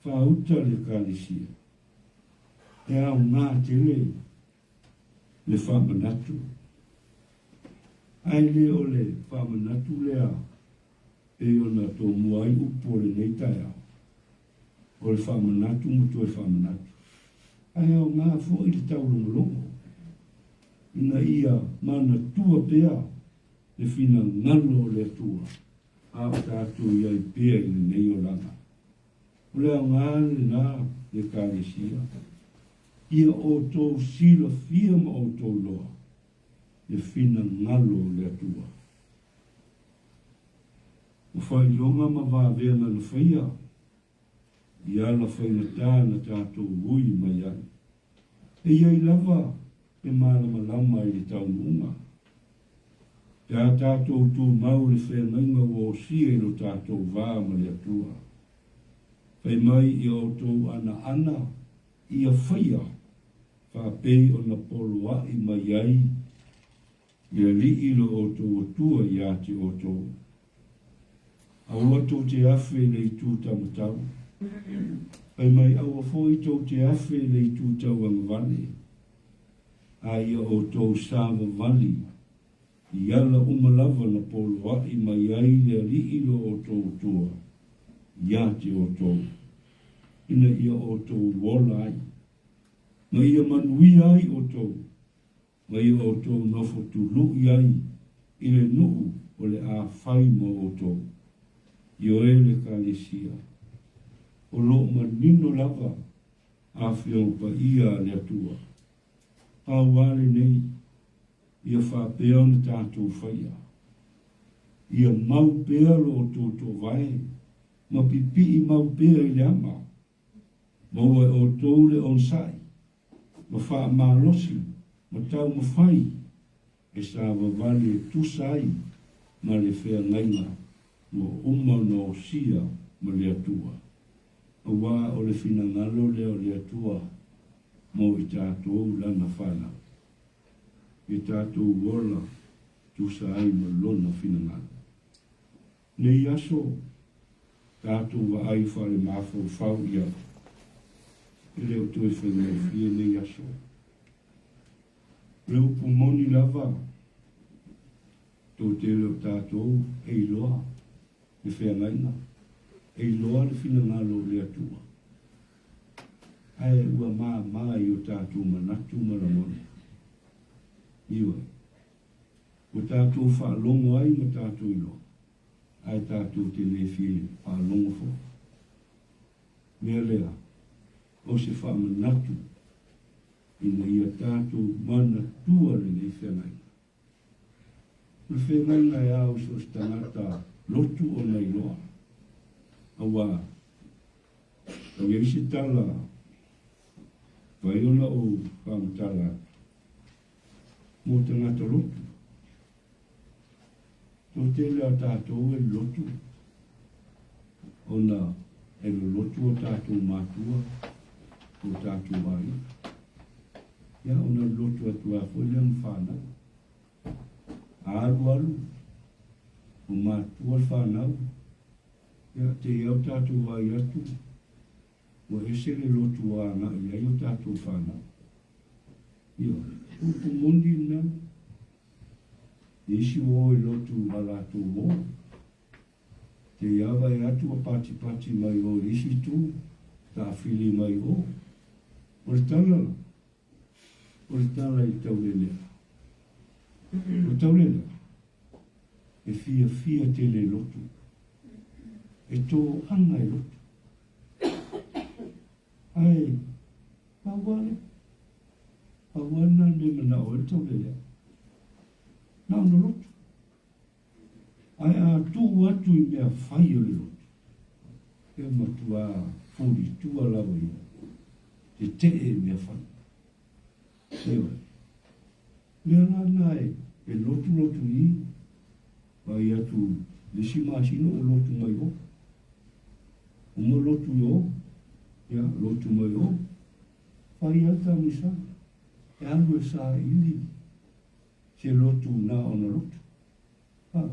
Faauta le Ekalesia. E aoga tele le faamanatu. Ae le o le faamanatu lea pei ona tomua ai upu o lenei taeao, o le faamanatu ma toe faamanatu. Ae aoga foi le taulogologo ina ia manatua pea le finagalo o le Atua a o tatou i ai pea i lenei olaga. O le aoga lena le Ekalesia, ia outou silafia ma outou iloa le finagalo o le Atua. O faailoga ma vavega na faia i ala faigata na tatou ui mai ai. E i ai lava le malamalama i le taunuuga. Pe a tatou tumau i le feagaiga ua osia i lo tatou va ma le Atua. Fai mai ia outou anaana ia faia faapei ona poloaʻi mai ai le Alii lo outou Atua iā te outou. Aua tou te afe i le itu taumatau. Fai mai aua foi tou te afe i le itu tauagavale, a ia outou savavali i ala uma lava na poloaʻi mai ai le Alii lo outou Atua iā te outou, ina ia outou ola ai, ma ia manuia ai outou. Ma ia outou nofo tuluʻi ai i le nuu o le a fai mo outou. Ioe le Ekalesia, o lo o manino lava Afioga Paia a le Atua. Pau a lenei, ia faapea ona tatou faia. Ia mau pea lo outou toovae ma pipii mau pea i le ama. Maua e outou le onosai ma faamalosi ma taumafai e savavali e tusa ai ma le feagaiga ua uma ona osia ma le Atua, auā o le finagalo lea o le Atua mo i tatou Lana fanau, ia tatou ola tusa ai ma Lona finagalo. Nei aso, tatou vaai faale-mafaufau i ai. E le o toe faigofie nei aso. O le upu moni lava, tou te le o tatou e iloa le feagaiga, e iloa le finagalo o le Atua. Ae ua māmā i o tatou manatu ma lagona. Ioe. Ua tatou faalogo ai ma tatou iloa, ae tatou te le fia faalogo foi. Mea lea, o se faamanatu ina ia tatou manatua lenei feagaiga. O le feagaiga e ao i so o se tagata lotu ona iloa. Auā, e i ai se tala vai ona ou faamatala atu mō tagata lotu. Toatele a tatou e lotu ona e lolotu o tatou matua, o tatou aiga. Ia, ona lolotu atu lava foi lea ma fanau. A alu alu, ua matua le fanau, ia, te i au tatou vaai atu, ua ese le lotu ua agai i ai o tatou fanau. Ia, upu moni lena, isi ua o i lotu a latou o, te i ava e atu ua patipati mai o i isi itu, taafili mai o. O le tala la, O le tala i Taulelea. O Taulelea, e fiafia tele lotu. E toaga e lotu. Ae, pau lava lea. Pau lava lena le mea e manao ai le Taulelea. Na ona lotu. Ae a tuu atu i mea fai o le lotu, e matua fulitua lava ia, tetee i mea fai. Ioe. Mea la na e, e lotulotu i, vaai atu le isi masina ua lotu mai o. Uma lotu i o, ia, lotu mai o. Fai lava taamisaga, e alu e saili se lotu na ona lotu. Ha.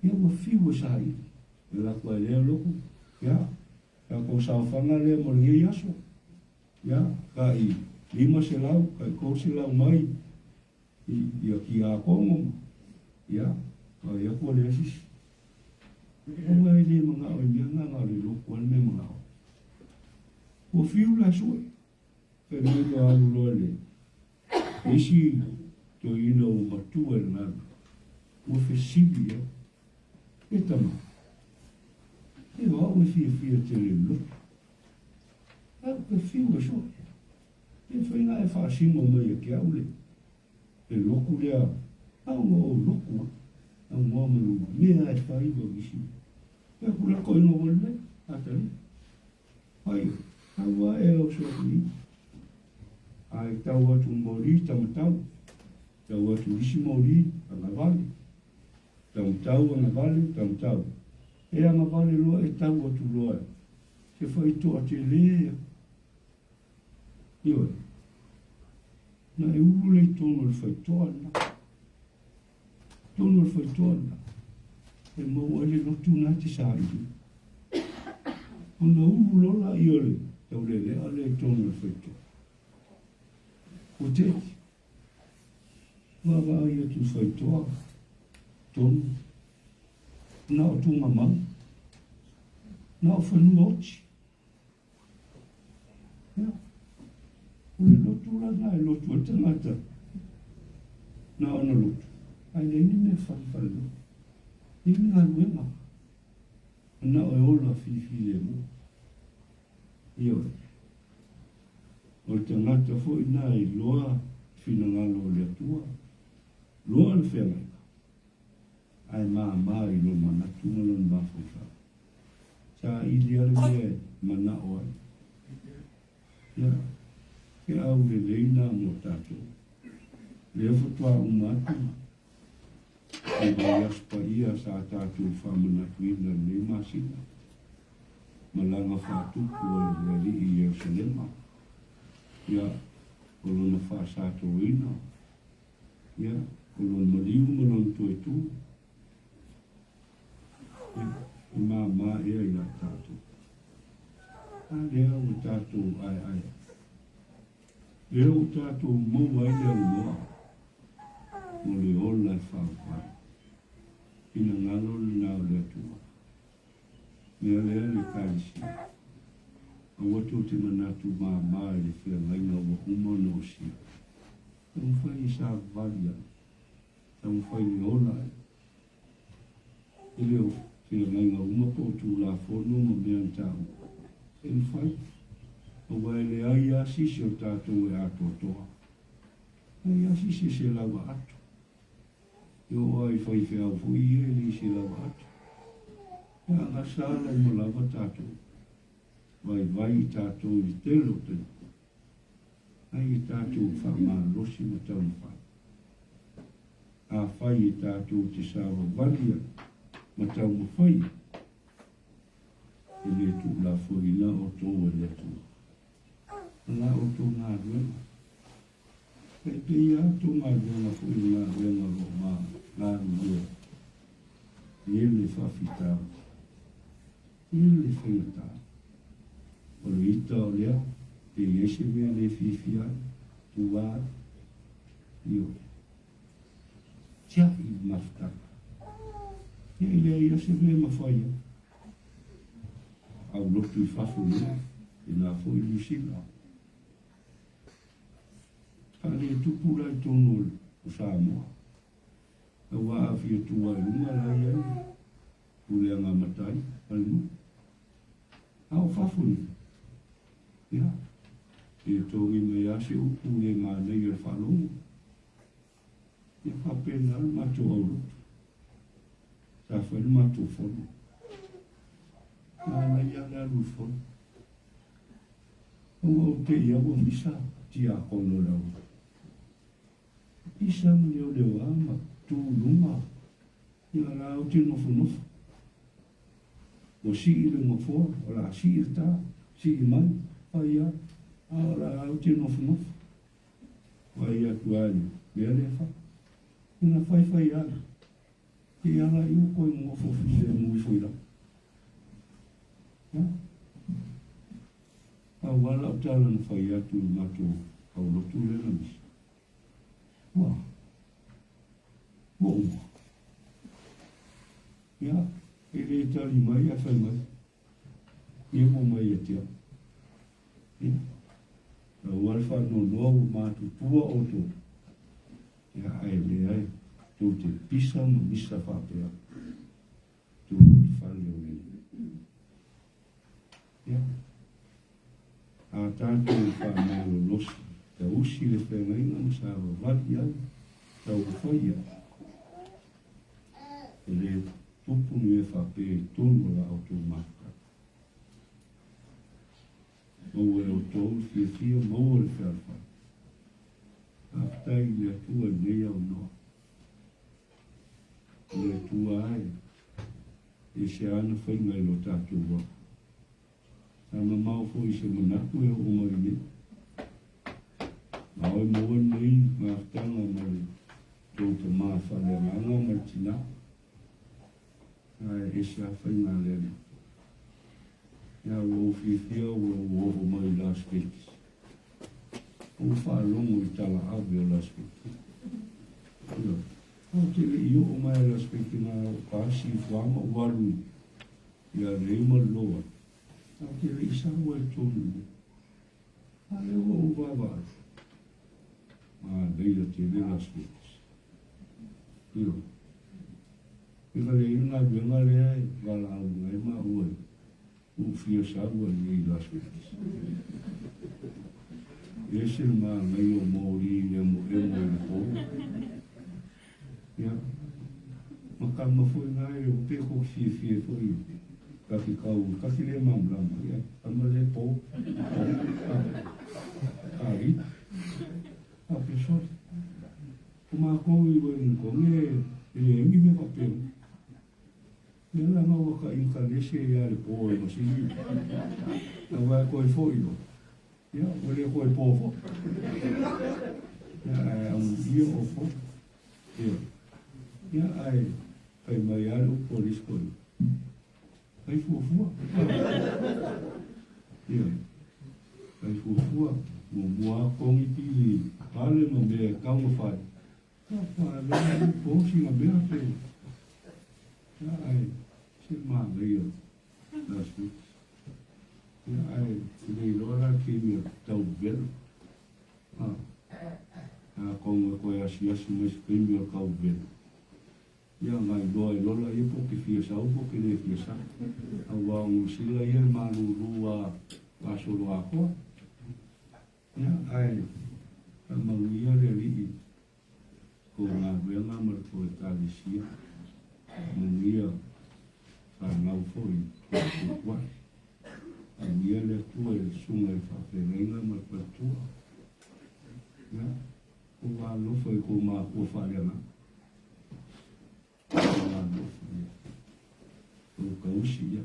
Ia ua fiu e saili. E lako ai lea loku, ia, tatou saofaga lea mo lenei aso. Ia, kai 500, kai 300 mai i ia kiakono ma, ia, vaai atu ua leai se isi. Aua e le manao i mea na, na o le lotu lava le mea manao. Ua fiu la e sue. Fai mai ua alu loa le isi toeaina ua matua i le galu, ua fesili i ai, E tama, e o au e fiafia tele i le lotu. Ae ou te fiu e sue. E fai na e faasino mai ia te au le, le lotu lea, au na ou lotu a, au noa ma luma, mea e fai ua isi. E aku la koinga ua lelei, atali. Ai, tau ae au sohi. Ai tau atu moli tamatau. Tau atu isi moli agavale. Tamatau agavale tamatau. E agavale loa e tau atu loa e. Se faitoa tele ia. Ioe. Na e ulu lea i totonu o le faitoa lena. Totonu o le faitoa lena. E maua ai le lotu lena e te saili. Ona ulu loa laia o le taulelea lea i totonu o le faitoa. Ua te vaavaai atu i faitoa, tonu, na o tugamau, na o fanua oti. Ia, o le lotu la lena e lotu ai le tagata, na ona lotu, ae leai ni mea fai faalelotu, leai ni galuega, na o e ola filifilemu. Ioe. O le tagata foi na e iloa finagalo o le Atua, loa le feagaiga, ae māmā i lona manatu ma lona mafaufau. Saili lava le mea e manao ai. Ia, he au lelei na mo tatou. Lea faatoa uma atu le vaiaso paia sa tatou faamanatuina i lenei masina, malaga faatupu ai le Alii i Ierusalema, ia, o lona faasatoina, ia, o lona maliu ma lona toe tu, Ia, e māmā ea iā tatou. A lea ua tatou aeae. Lea ua tatou maua ai le aunoa mo le ola e faavae. Finagalo lena o le Atua. Mea lea le Ekalesia. Aua tou te manatu māmā i le feagaiga ua uma ona osia. Taumafai e savavali ai. Taumafai e ola ai. E le o feagaiga uma po o Tulafono ma mea na taua e mafai, aua e leai lava se isi o tatou e atoatoa. Leai lava se isi e se lau aato. E oo lava i faifeau foi ia e le i selau atu. Ia agasa ala uma lava tatou. Vaivai i tatou i le tele o taimi. Ai e tatou faamalosi ma taumafai. Afai e tatou te savavali ai ma taumafai ai, e le tuulafoina outou e le Atua. O la outou galuega. E pei lava tou galuega foi i le galuega o lo o galulue i le faafitauli, i le faigata. O le ita o lea, pe i ai se mea le fiafia ai, tuua ai, ioe. Tiai le mafutaga. Ia e leai lava se mea e mafai ai. Aulotu i fafo nei, ina foi Niu Sila. A le tupu la i totonu o Samoa, aua a fia tu lava i luga la e i ai puleaga matai ma le nuu. A o fafo nei, ia, e togi mai lava se upu le manaia i le faalogo. Ia faapena le matou aulotu. Sa fai le matou fono. Manaia le alu i le fono. Ua ou te i ua misa tiakono o le auala. Pisa ma leoleoa ma tu i luga, ia la ou te nofonofo. Ua sii le nofoa, o le a sii le ta, sii mai, fai a, a o la ou te nofonofo. Fai atu ai le mea lea fai. Ina fai fai ala. Te ala i o koe nofo filemu ifo i lalo. Ia. Aua lau tala na fai atu i le matou aulotu lea na misi. Ua. Ua uma. Ia, e le tali mai ae fai mai. Ia ua mai ia te au. Ia. Aua le faanoanoa ua matutua outou. Ia, ae leai, tou te pisa ma misa faapea. Tonu i le fale o le Alii. Ia, a tatou faamalolosi, tausi le feagaiga ma savavali ai, taumafai ai, e le tupu ni mea faapea i totonu o la outou mafutaga. Maua e outou le fiafia, maua le fealofani. Faafetai i le Atua i lenei avanoa. O le Atua e, e ese ana faiga i lo tatou ola. Sa mamao foi i se manatu e oo mai nei. A oe maua lenei mafutaga ma le tou tama faaleagaga ma le tina, ae ese a faiga a le Alii. Ia ua ou fiafia ua ou oo mai i Las Vegas. Ua ou faalogo i tala ave o Las Vegas. Ioe. Ou te le i oo mai a Las Vegas na o pasi i fuaga ou alu i Alei ma le Loa. Ou te le i sau ai tonu i A lea ua ou vaavaai. Manaia tele Las Vegas. Ioe. I ka leai le galuega lea e valaauina ai maua i ua fia sau ai nei i Las Vegas. E ese le manaia o moli emoemo i le po. Ia, ma kama foi na e o pe ko fiafia foi ka ki kau, ka ki le malamalama, ia, kama le po, po, ka, ka ri, ka pe sori. O mākou i Wellington e leai ni mea faapena. Ia leaga ua ka inkalese ia le po e masini. Aua e koe foi loa. Ia, ua le koe po foi. Ia, ae amuia o foi. Ia, ia ae fai mai lava le upu a le isi koe. Fai fuafua. Ia, fai fuafua. Muamua lava togi pili pale ma mea e tatau ona fai. Ia, faalogo i po sina mea pe. Ia, ae se manaia last week. Ia, ae le iloa la le taimi o tau velo. Ha. Atonu e toe asiasi mai se taimi o le tau velo. Ia na iloa e Lola ia po o te fia sau po o te le fia sau. Aua o Niu Sila ia e malūlū a gasolo atoa. Ia, ae faamanuia le Alii. kou galuega ma le kou Ekalesia. Manuia fanau foi tuatuatua'i. Faamanuia le Atua i le susuga i le faafeagaiga ma le faletua. Ia, kou alolofa i kou mafua faaleagaga. Kou alolofa ia. Kou tausi ia.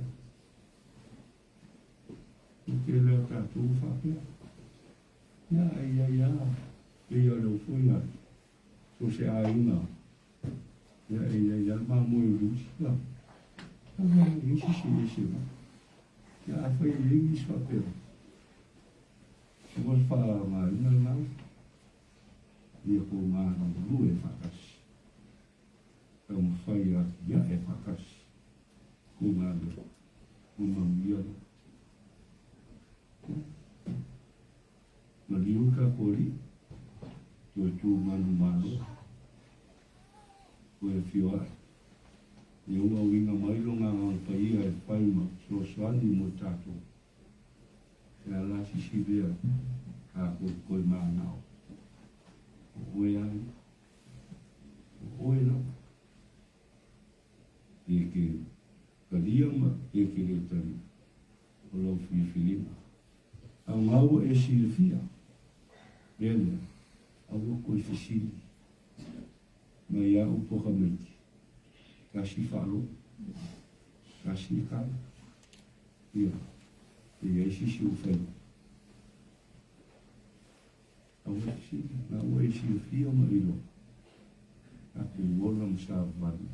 O le tele o tatou faapea. Ia, ai ai lava, pei o le aufoiga, so o se aiga, ia e i ai lava le mamoe uliuli. Ia, aua e leai se isi e ese mai. Ia, afai e i ai nisi faapea, aua le faaaogaina lena upu. Ia kou galulue faatasi. Taumafai e atiae faatasi kou galuega ma manuia lea. Maliu le tatou Alii, toe tu manumalo, toe afio ae. Ia ua auina mai Lona Agaga Paia e fai ma fesoasoani mo i tatou. O le a la se isi mea tatou te toe manao? O oe lava ia. O oe lava. Pe e te talia ma pe e te le talia, o lau filifiliga. A o na ua e silafia, mea lea, aua toe fesili mai au po tamaiti, tasi faalogo, tasi le tala. Ia, e i ai se isi ua fai mai. Aua e fesili, na ua e silafia ma e iloa, tatou ola ma savavali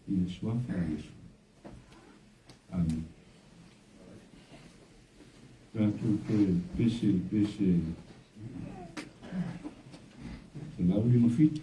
i le Suafa o Iesu. Amene. Tatou toe pese i le pese 157.